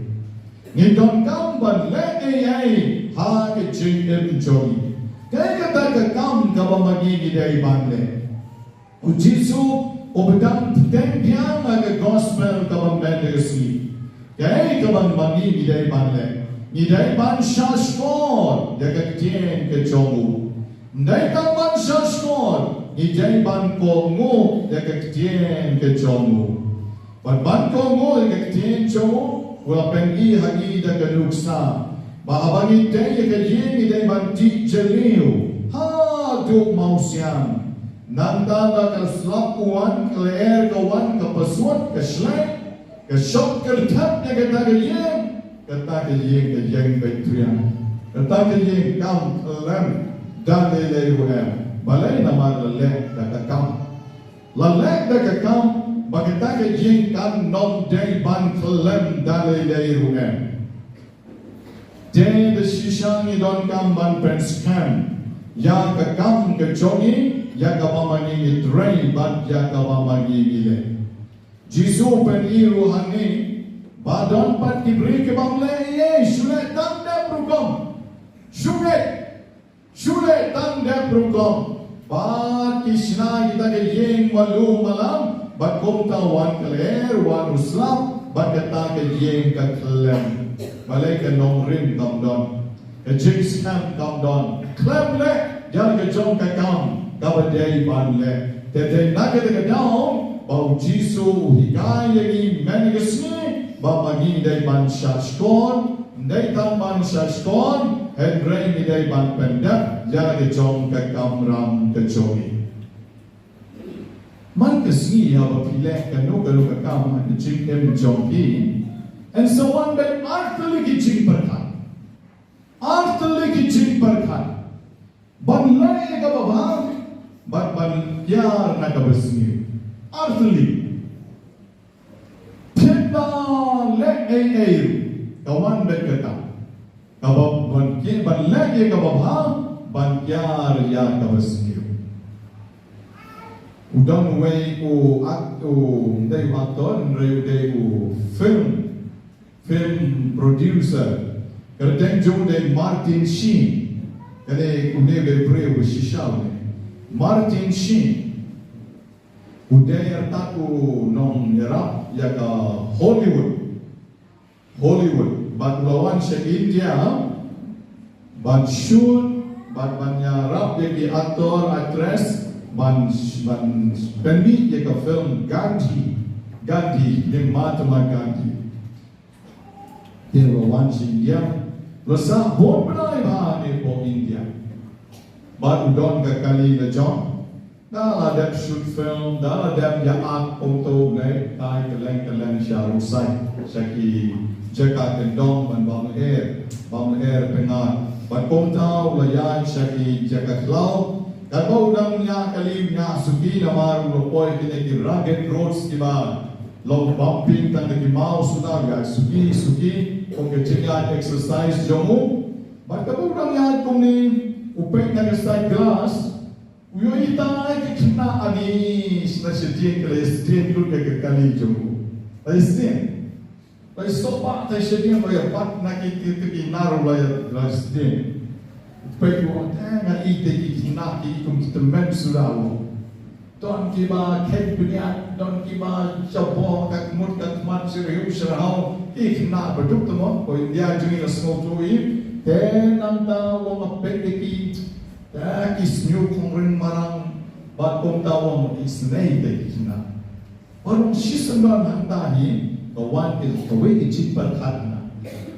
Ngi donkam ban leh ei ei ha ka jingim jong ngi. Kaei kata ka kam kaba ma ngi ngi dei ban leh? U Jisu u ba dang bteng biang ha ka gospel kaba mynta ka sngi. Kaei kaba ma ngi ngi dei ban leh? Ngi dei ban shahshkor ïa ka ktien ka jong u. Ym dei tang ban shahshkor, ngi dei ban kohnguh ïa ka ktien ka jong u. Bad ban kohnguh ïa ka ktien jong u, u la pyni ha ngi da ka nuksa ba haba ngi tei ïa ka ïing ngi dei ban tih jylliew haduh mawsiang. Nangta la ka slap u wan, ka lyer ka wan, ka pasuot, ka shlei, ka shop kyrthep ïa kata ka ïing, kata ka ïing ka ïeng beit triang. Kata ka ïing kam khyllem da lei lei ruh em. Balei? Namar la leh da ka kam. La leh da ka kam ba kata ka ïing kan nym dei ban khyllem da lei lei ruh em. Te da shisha ngi donkam ban pynskhem ïa ka kam ka jong ngi, ïa kaba ma ngi ngi trei bad ïa kaba ma ngi ngi leh. Jisu u pyni ruh hangne ba don pat ki briew ki bym leh ei ei, shu leh tang dep rukom. Shu ngeit, shu leh tang dep rukom. Bad ki shna kita ki ïing malu malam, bad kumta wan ka lyer, wan u slap, bad kata ka ïing ka khyllem. Balei? Ka nongrim kam don. Ka jingskhem kam don. Khlem leh ïa ka jong ka kam kaba dei ban leh. Te dei na kata ka daw ba u Jisu u hikai ïa ngi mynta ka sngi ba ma ngi dei ban shahshkor, dei tang ban shahshkor, Hynrei ngi dei ban pyndep ïa la ka jong ka kamram ka jong ngi. Man ka sngi haba phi leh kano kano ka kam ha ka jingim jong phi, yn sa wan beit artylli ki jingpyrkhat. Artylli ki jingpyrkhat. Ban leh ïa kaba bha bad ban kiar na kaba sniew. Artylli. Phi da leh ei ei ruh, ka wan beit kata. Kaba ban ki, ban leh ïa kaba bha, ban kiar ïa kaba sniew. U don uwei u act, u dei u actor, hynrei u dei u film, film producer. Ka kyrteng jong u dei Martin Sheen. Kane une u dei u briew ba shisha une. Martin Sheen. U dei artat u nongïarap ïa ka Hollywood. Hollywood. Bad u la wan sha India ban shoot, bad ban ïarap ïa ki actor, actress, ban, ban pynmih ïa ka film Gandhi. Gandhi, ne Mahatma Gandhi. Te u la wan sha India, u la sah bun bnai bha ne hapoh India. Bad u don ka kali la jong. Da la dep shoot film, da la dep ïa act kumto, ne, tai kylleng kylleng sha Rusai, sha ki jaka kyndong ban bam lyer, bam lyer pyngngad. Bad kumta u la ïaid sha ki jaka khlaw. Katba u dang ñiah kali, ñiah suki namar u la poi kine ki rugged roads kiba long bumping tang da ki maw suda, ïaid suki suki, kum ka jingïaid exercise jong u. Bad katba u dang ïaid kumne, u peit na ka side glass, u ïohi tai ki khynnah ani sna shadien ki la ïa sdien lut ïa ka kali jong u. La ïa sdien. La ïa sohpah tai shadien, la ïa bat na ki, ki, ki, ki nar, la ïa, la ïa sdien. U peit u ong, te nga i te ki khynnah ki kum ki tymmen suda u. Don kiba khein bniat, don kiba jaboh, ka mut ka khmat syrhiu syrhaw, ki khynnah baduk te mo, ko India jong ngi la sngewthuh i, te nangta u ong nga peit te ki, te ki sniew khongryngmarang, bad kumta u ong isynei te ki khynnah. Bad u ong shisien don hangta hi, ka wan ka, kawei ka jingpyrkhat na.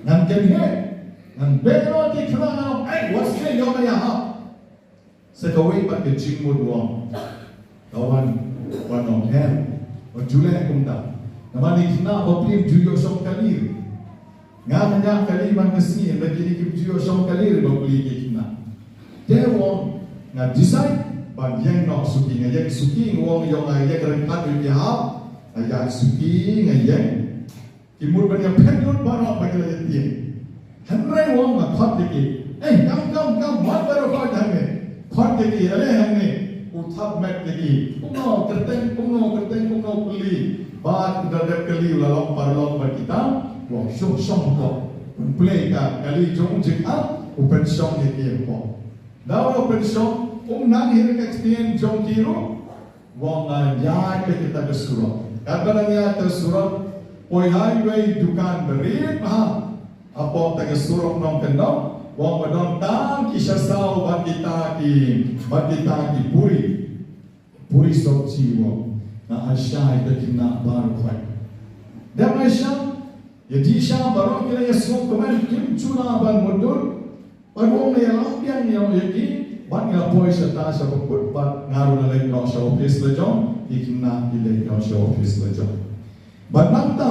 Ngan kynheh, ngan beh noh ki khynnah ngan ong, ei, wat sniew, ïoh ma ïa hap. Sa kawei pat ka jingmut u ong. Ka wan, wan ong em. Wat ju leh kumta. Namar ki khynnah ba plie ju ïoh shong kali. Nga nga ñiah kali man ka sngi, hynrei kine kim ju ïoh shong kali ruh ba plie ki khynnah. Te u ong, nga decide ban ïeng noh suki, nga ïeng suki, nga ong ïoh nga ïeng ryngkat ïa ki hap, nga ïeng suki, nga ïeng. Ki mut ban ïa phet lut baroh ba ki la ïa tieng. Hynrei u ong nga khot ïa ki. Eh, kam, kam, kam, wan baroh khot hangne. Khot ïa ki, ale hangne. U thap met ïa ki. Kumno, kyrteng, kumno, kyrteng, kumno, kali. Bad u da dep kali u la long paralok bad kita. U ong shong shong hapoh. U plie ka kali jong u jingkhang, u pynshong ïa ki hapoh. Da u la pynshong, um nang hi ka ktien jong ki ruh. U ong nga ïaid beit kita ka surok. Katba nga ïaid ka surok, poi ha iwei dukan barit bha. Hapoh ta ka surok nongkyndong, u ong ba don tang ki shasaw bad kita ki, bad kita ki puri. Puri sobji u ong. Nga ai shai ïa ki khynnah baroh khoit. Dep nga ai shai, ïa dih shai baroh ki la ïa sngewkmen kim ju lah ban mutdur. Bad u ong nga ïalam biang ïa ki, bad nga poi shata sha bakut, bad nga ruh nga leit noh sha office la jong, ki khynnah ki leit noh sha office la jong. Bad nangta,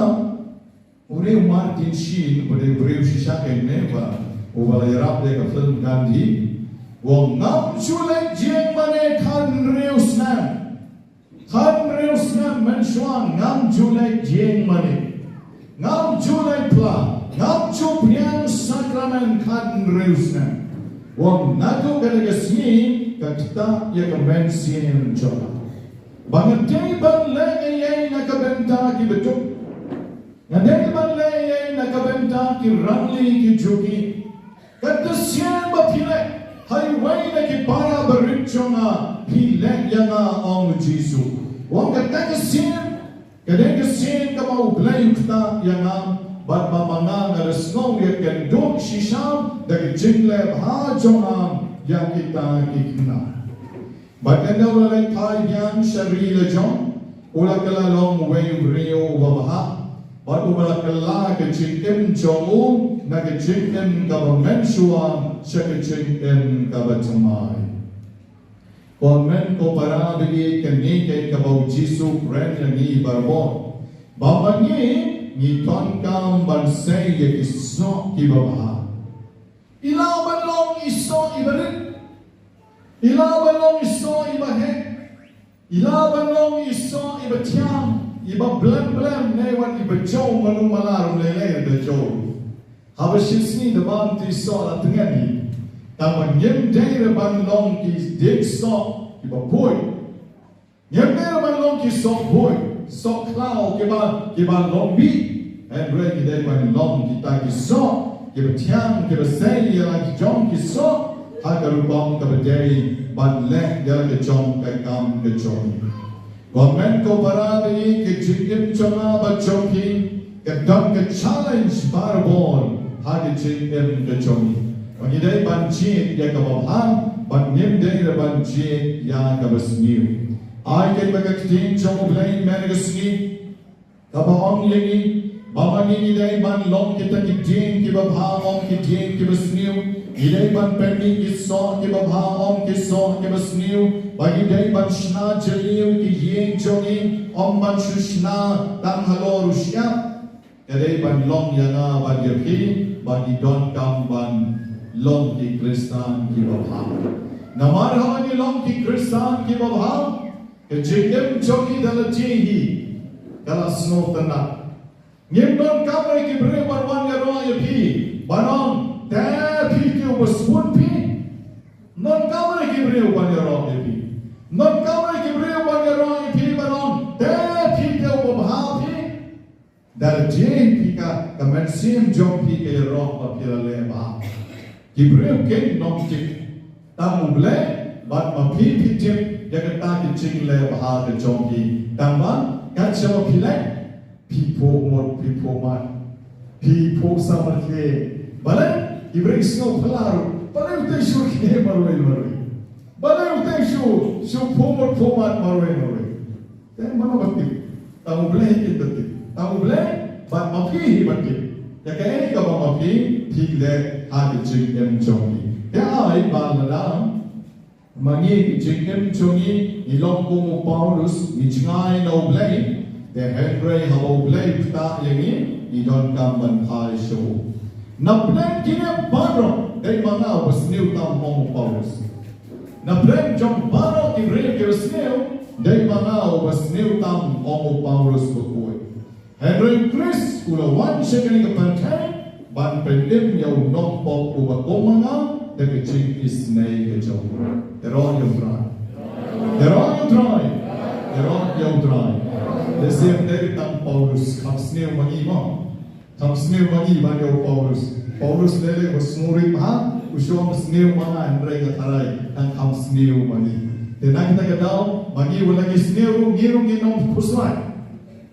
une u Martin Sheen, u dei u briew shisha kein ne, ba, uba la ïarap ïa ka film Gandhi, u ong ngam ju leit ïing mane khathynriew snem. Khathynriew snem mynshuwa ngam ju leit ïing mane. Ngam ju leit phla, ngam ju pdiang sakramen khathynriew snem. U ong naduh kane ka sngi ka ktah ïa ka mynsiem jong nga. Ba nga dei ban leh ei ei na ka bynta kiba duk. Nga dei ban leh ei ei na ka bynta ki rangli ki juki. Kata sien ba phi leh ha iwei na ki para barit jong nga, phi leh ïa nga, ong u Jisu. U ong kata ka sien ka dei ka sien kaba U Blei u ktah ïa nga, bad ba ma nga nga la sngew ïakynduh shisha da ka jingleh bha jong nga ïa kita ki khynnah. Bad ynda u la leit phai biang sha ri la jong, u la kylla long uwei u briew uba bha. Bad uba la kylla ka jingim jong u na ka jingim kaba mynshuwa sha ka jingim kaba thymmai. Ko hynmen ko para, ba ïeit, kane ka dei kaba u Jisu u kren ïa ngi barabor, ba ma ngi ngi donkam ban sei ïa ki soh kiba bha. I lah ban long i soh iba rit. I lah ban long i soh iba heh. I lah ban long i soh iba thiang, iba blem blem, ne wat iba jew, malu mala ruh lei lei da jew. Haba shi sngi da bam, te i soh la tngen hi. Tangba ngim dei re ban long ki dieng soh kiba buit. Ngim dei re ban long ki soh buit, soh khlaw, kiba, kiba long bih. Hynrei ngi dei ban long kita ki soh kiba thiang, kiba sei ïa la ki jong ki soh ha ka rukom kaba dei, ban leh ïa la ka jong ka kam ka jong. Ko hynmen ko para, ba ïeit, ka jingim jong nga bad jong phi ka don ka challenge barabor ha ka jingim ka jong ngi. Ba ngi dei ban jied ïa kaba bha, bad ngim dei re ban jied ïa kaba sniew. Ai keiñ ba ka ktien jong U Blei mynne ka sngi kaba ong ïa ngi ba ma ngi ngi dei ban long kita ki dieng kiba bha, ym ki dieng kiba sniew. Ngi dei ban pynmih ki soh kiba bha, ym ki soh kiba sniew. Ba ngi dei ban shna jylliew ki ïing jong ngi, ym ban shu shna tang halor u shyiap. Ka dei ban long ïa nga bad ïa phi ba ngi donkam ban long ki Khristan kiba bha. Namar haba ngi long ki Khristan kiba bha, ka jingim jong ngi da la jied hi ka la sngewtynnat. Ngim donkam re ki briew ban wan ïaroh ïa phi, ban ong, te phi te uba sbun phi. Ngim donkam re ki briew ban ïaroh ïa phi. Ngim donkam re ki briew ban ïaroh ïa phi, ban ong, te phi te uba bha phi. Da la jied hi ka, ka mynsiem jong phi ka ïaroh ba phi la leh bha. Ki briew kim nym tip. Tang U Blei bad ma phi phi tip ïa kata ki jingleh bha ka jong ki. Tangba kat shaba phi leh, phi phuh mut, phi phuh mat, phi phuh samarkhie. Balei? Ki briew sngewphylla ruh. Balei utai shu khie marwei marwei? Balei utai shu, shu phuh mut phuh mat marwei marwei? Te mano ba tip? Tang U Blei hi ba tip. Tang U Blei bad ma phi hi ba tip ïa kaei kaba ma phi phi leh ha ka jingim jong phi. Te ai ba lada ma ngi ka jingim jong ngi ngi long kum u Paulus, ngi jngai na U Blei, te hynrei haba U Blei ktah ïa ngi, ngi donkam ban phai sha u. Na pdeng kine baroh dei ma nga uba sniew tam, ong u Paulus. Na pdeng jong baroh ki briew kiba sniew, dei ma nga uba sniew tam, ong u Paulus bakhuid. Hynrei u Khrist u la wan sha kane ka pyrthei ban pynim ïa u nongpop uba kum ma nga da ka jingisynei ka jong u. Ïaroh ïa U Trai. Ïaroh ïa U Trai. Ïaroh ïa U Trai. Lehse ym dei tang Paulus, kham sniew ma ngi mo. Kham sniew ma ngi ban ïa u Paulus. Paulus lei lei ba sngewrit bha, u shu ong ba sniew ma nga, hynrei nga tharai tang kham sniew ma ngi. Te na kata ka daw ma ngi, wat la ngi sniew ruh, ngi ruh ngin ym khuslai.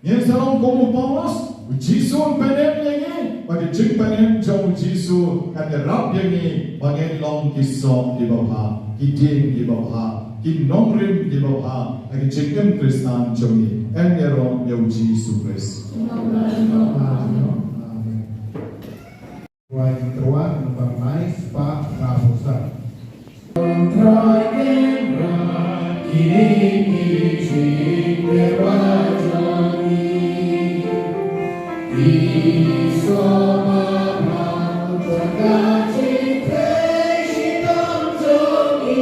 Ngin sa long kum u Paulus, u Jisu un pynim ïa ngi, bad ka jingpynim jong u Jisu kan ïarap ïa ngi ba ngin long ki soh kiba bha, ki dieng kiba bha, ki nongrim kiba bha ha ka jingim Khristan jong ngi. Yn ïaroh ïa u Jisu Khrist. Amen. Trai Trai, nombar lai spah hynriewphew san. Trai Kynrad, kine ki jingkyrpad jong ngi. Ki soh ba bha, jong ka jingtrei shitom jong ngi.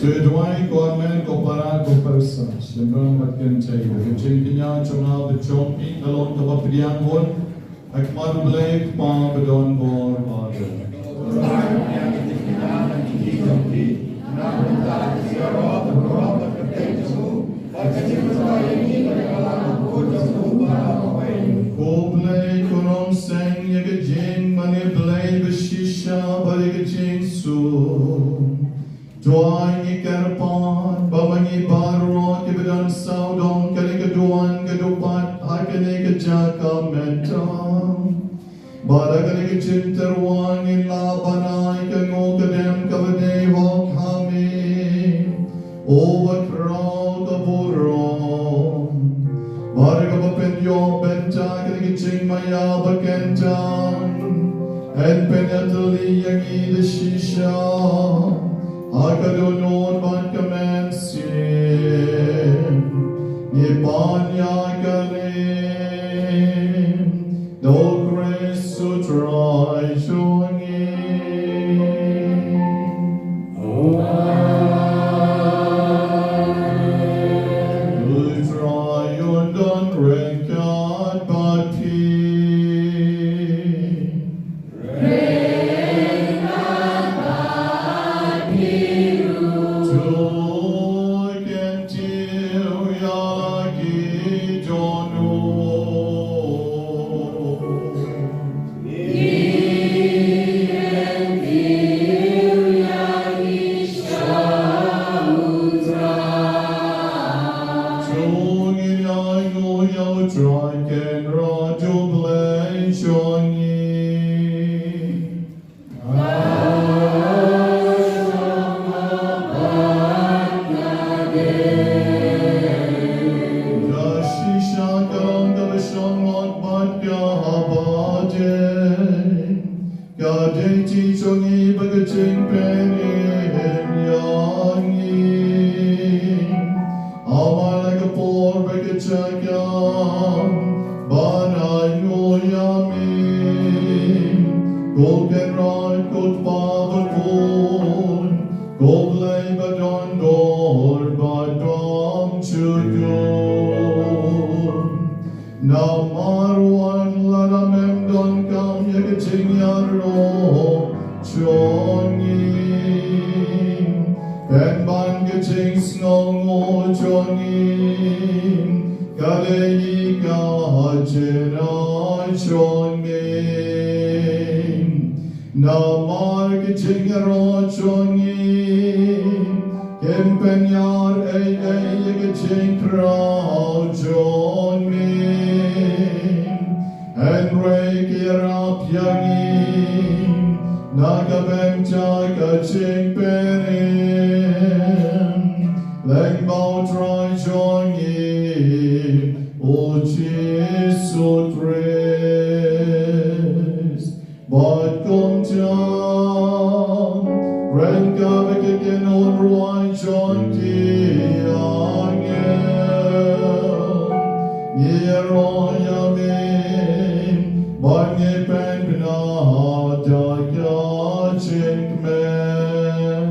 To duwai ko kmen ko para ko pyrsa, shynrang bad kynthei, ba ka jingkñia jong nga bad jong phi ka long kaba pdiang bun ha khmat U Blei Kpa badonbor baroh. Ko Blei ko nongseng ïa ka jingmane Blei bashisha bad ïa ka jingsuk. To ai ngi kyrpad ba ma ngi baroh kiba don sawdong kane ka duwan ka dupat ha kane ka jaka mynta, ba da kane ka jingtyrwa ngin lah ban ai ka nguh ka dem kaba dei hok ha me, O Bakhraw ka burom. Bad kaba pynïoh bynta kane ka jingmaïa ba kyntang, yn pynïatylli ïa ngi da shisha ha ka dohnud bad ka mynsiem. Ngi pan ïa kane da U Khrist U Trai jong ngi. Amen. U Trai un don ryngkat bad phi. To kyntiew ïa la ki dohnud. To ngin ïa nguh ïa U Trai Kynrad U Blei jong ngi. Ka shisha ka long kaba shong ngot bad kaba dei. Ka dei ti jong ngi bad ka jingpynim ïa ngi. Namar ka por bad ka jaka ban ai nguh ïa me, ko Kynrad ko Kpa bakhuid, ko Blei badonbor bad bymjukut. Namar wat lada mem donkam ïa ka jingïaroh jong ngi, pynban ka jingsngewnguh jong ngi ka dei ka jingïaroh jong ngi. Namar ka jingïaroh jong ngi kim pynïar ei ei ïa ka jingkhraw jong me. Hynrei ka ïarap ïa ngi na ka bynta ka jingpynim lyngba U Trai jong ngi U Jisu Khrist. Bad kumta, ryngkat bad ki kynhun rwai jong ki angel, ngi ïaroh ïa me, bad ngi pynbna da ka jingkmen.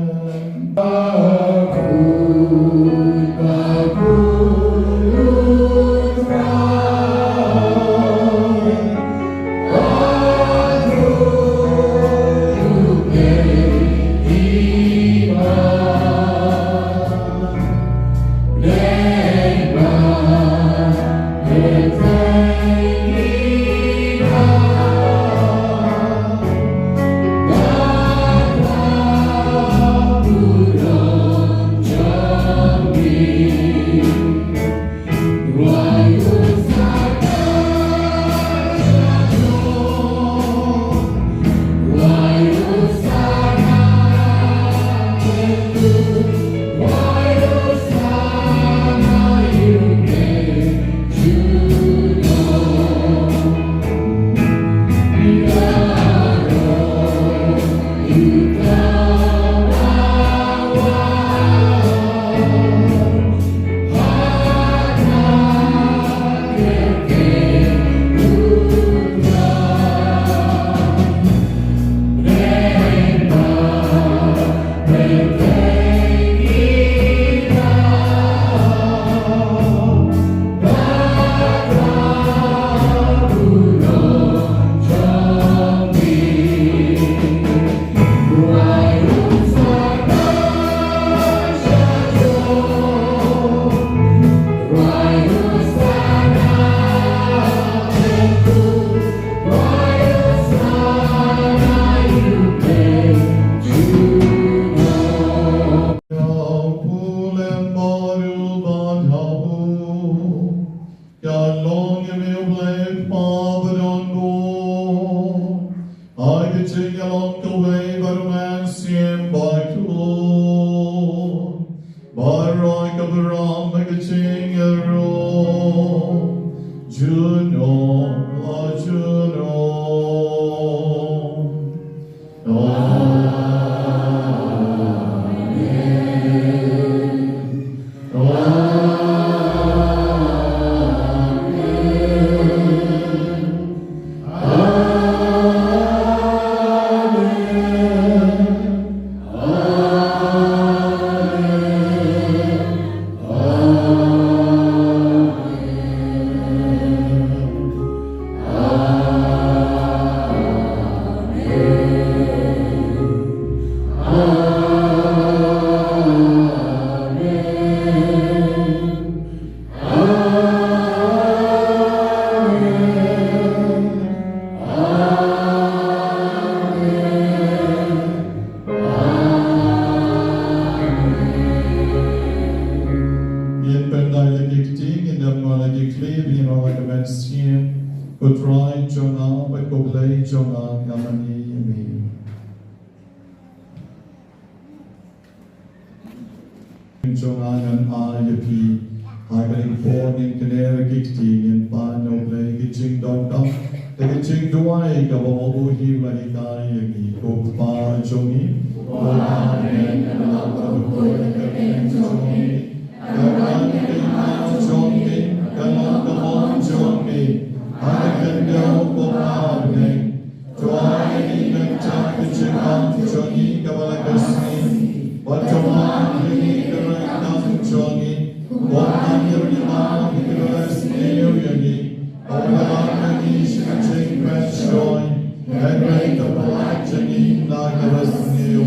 Ka long ïa me U Blei Kpa badonbor. Ha ka jingïalong kawei bad U Mynsiem Bakhuid. Baroh kaba ram ha ka jingïaroh junom la junom. Ngin pyndait la ki kti, ngin ïam noh la ki kti, ngin ïam noh la ka mynsiem. Ko Trai jong nga bad ko Blei jong nga, nga mane ïa me. Jong nga ngan ai ïa phi. Ha kane ka por ngin kynnoh ïa ki kti, ngin pan ïa U Blei ki jingdonkam da ka jingduwai kaba ma u u la hikai ïa ngi. Ko Kpa jong ngi, ko ba ha bneng, ka long ka burom jong ngi. Ka wan ka kyrteng jong ngi, ka long ka mon jong ngi ha ka khyndew kum ha bneng. To ai ïa ngi mynta ka jingïap jong ngi kaba la ka sngi. Bad to map ïa ngi ki ryngkat jong ngi, kumba ngi ruh ngi map ïa kiba la sniew ïa ngi. Bad ym ïalam ïa ngi sha ka jingpynshoi, hynrei to pyllait ïa ngi na kaba sniew.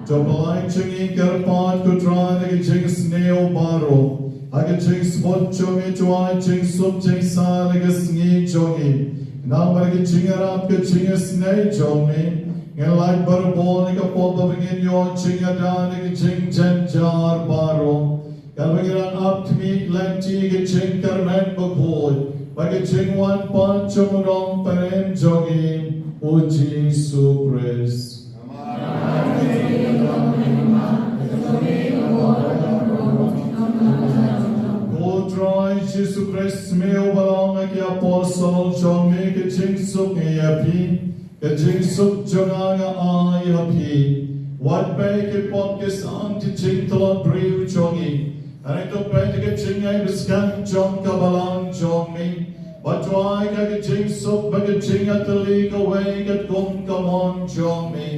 To pyllait ïa ngi kyrpad ko Trai na ka jingsniew baroh. Ha ka jingsbun jong me to ai jingsuk jingsaiñ ha ka sngi jong ngi. Namar ka jingïarap ka jingisynei jong me, ngin lait barabor na ka pop ba ngin ïoh jingïada na ka jingjynjar baroh. Katba ngi dang ap khmih lynti ka jingkyrmen bakhuid bad ka jingwan pat jong u Nongpynim jong ngi, u Jisu Khrist. Ko Trai Jisu Khrist, me uba la ong ha ki apostol jong me, ka jingsuk ngi ïa phi, ka jingsuk jong nga nga ai ïa phi. Wat peit ki pop ki sah ki jingtlot briew jong ngi, hynrei to peit ka jingïaishah jong ka balang jong me. Bad to ai ka jingsuk bad ka jingïatylli kawei katkum ka mon jong me.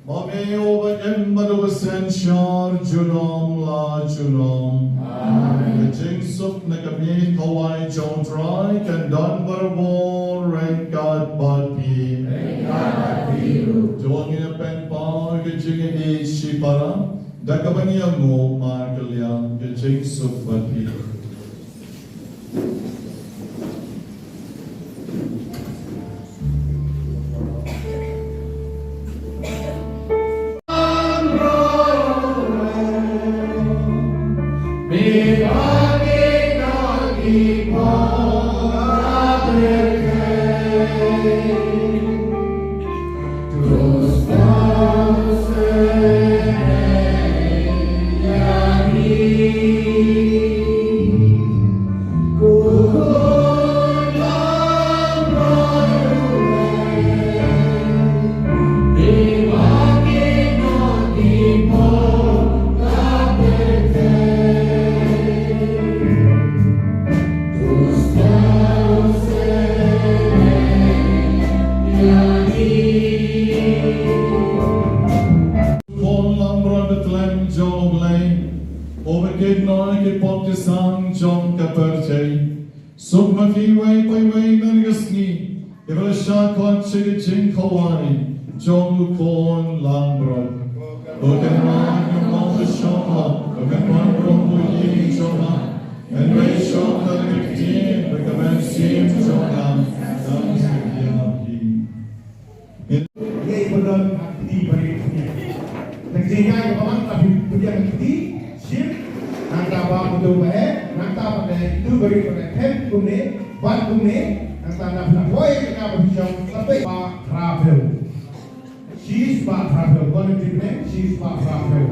Ma me uba im bad uba synshar junom la junom. Amen. Ka jingsuk na ka miet kawei jong u Trai kan don barabor ryngkat bad phi. Ryngkat bad phi ruh. To ngin ïa pynpaw ka jingïeit shipara da kaba ngi ïa nguh markylliang. Ka jingsuk bad phi. Ki nongïalam ki pop ki sang jong ka pyrthei. Suk ma phi iwei pa iwei na ka sngi kiba la shah khot sha ka jingkhawai jong u khun langbrot. Ko Kynrad, ngam long ba shong hok, ba kan wan kum u ïing jong nga. Hynrei shong tang da ka ktien bad ka mynsiem jong nga. Tang ïa phi. Ïa i ba don ha kti barit. Te ka jingïaid kaba man ka phi pdiang kti shim. Nangta ba mutdur ba eh, nangta ba dei itu barit ba dei phem kumne, ban kumne. Nangta na phi na poi ka ba phi shong sampai ba Raphael. Shi spah phra phew, one hundred men, shi spah phra phew.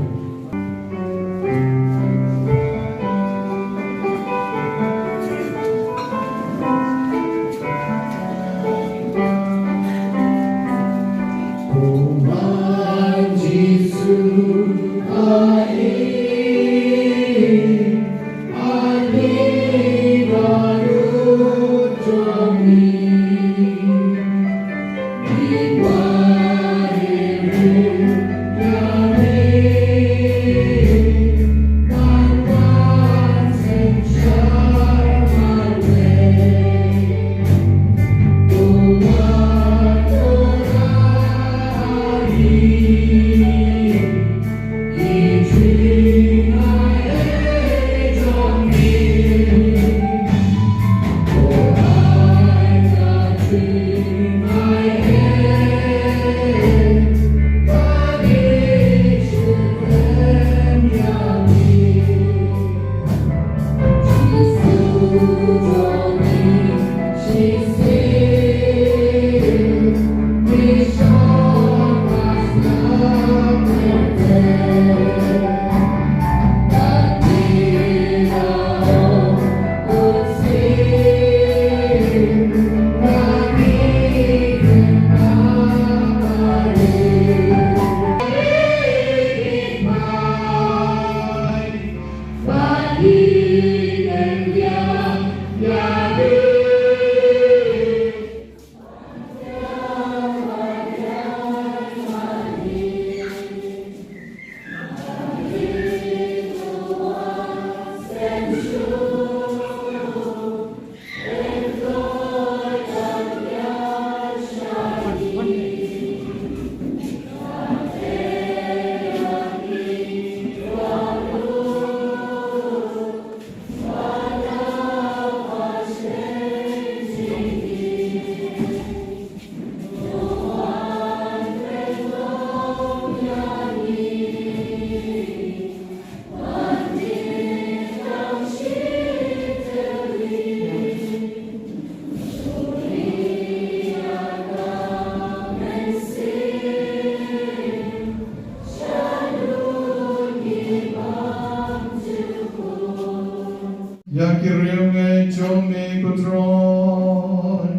Ïa ki riewngeit jong me ko Trai,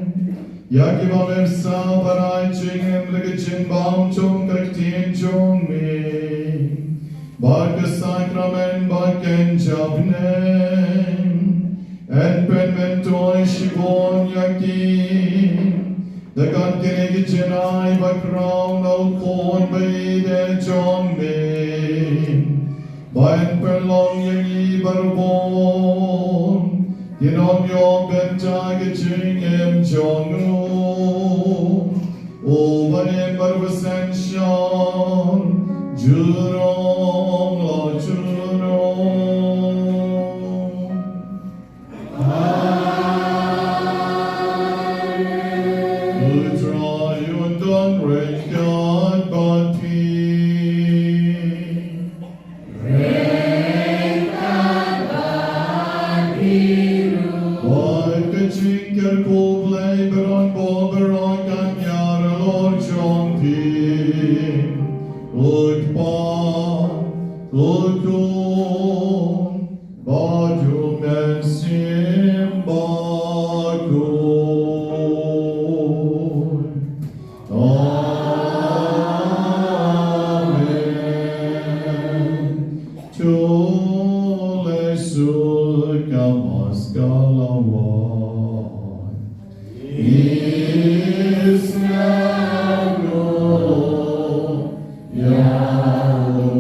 ïa kiba me sah ban ai jingim da ka jingbam jong ka ktien jong me bad ka sakramen ba kin jop ne. Yn pynmyntoi shibun ïa ki da kane ka jingai bakhraw na u Khun ba ïeit jong me. Ba yn pynlong ïa ngi barabor ki nongïoh bynta ka jingim jong u, uba im bad uba synshar junom la junom. Amen. U Trai un don ryngkat bad phi. Ryngkat bad phi ruh. Bad ka jingkyrkhu Blei baroh baroh kan ïar halor jong phi. U Kpa, u Khun, bad u Mynsiem Bakhuid. Amen. To leit suk ka Mass ka la wan. Ngi sngewthuh ïa u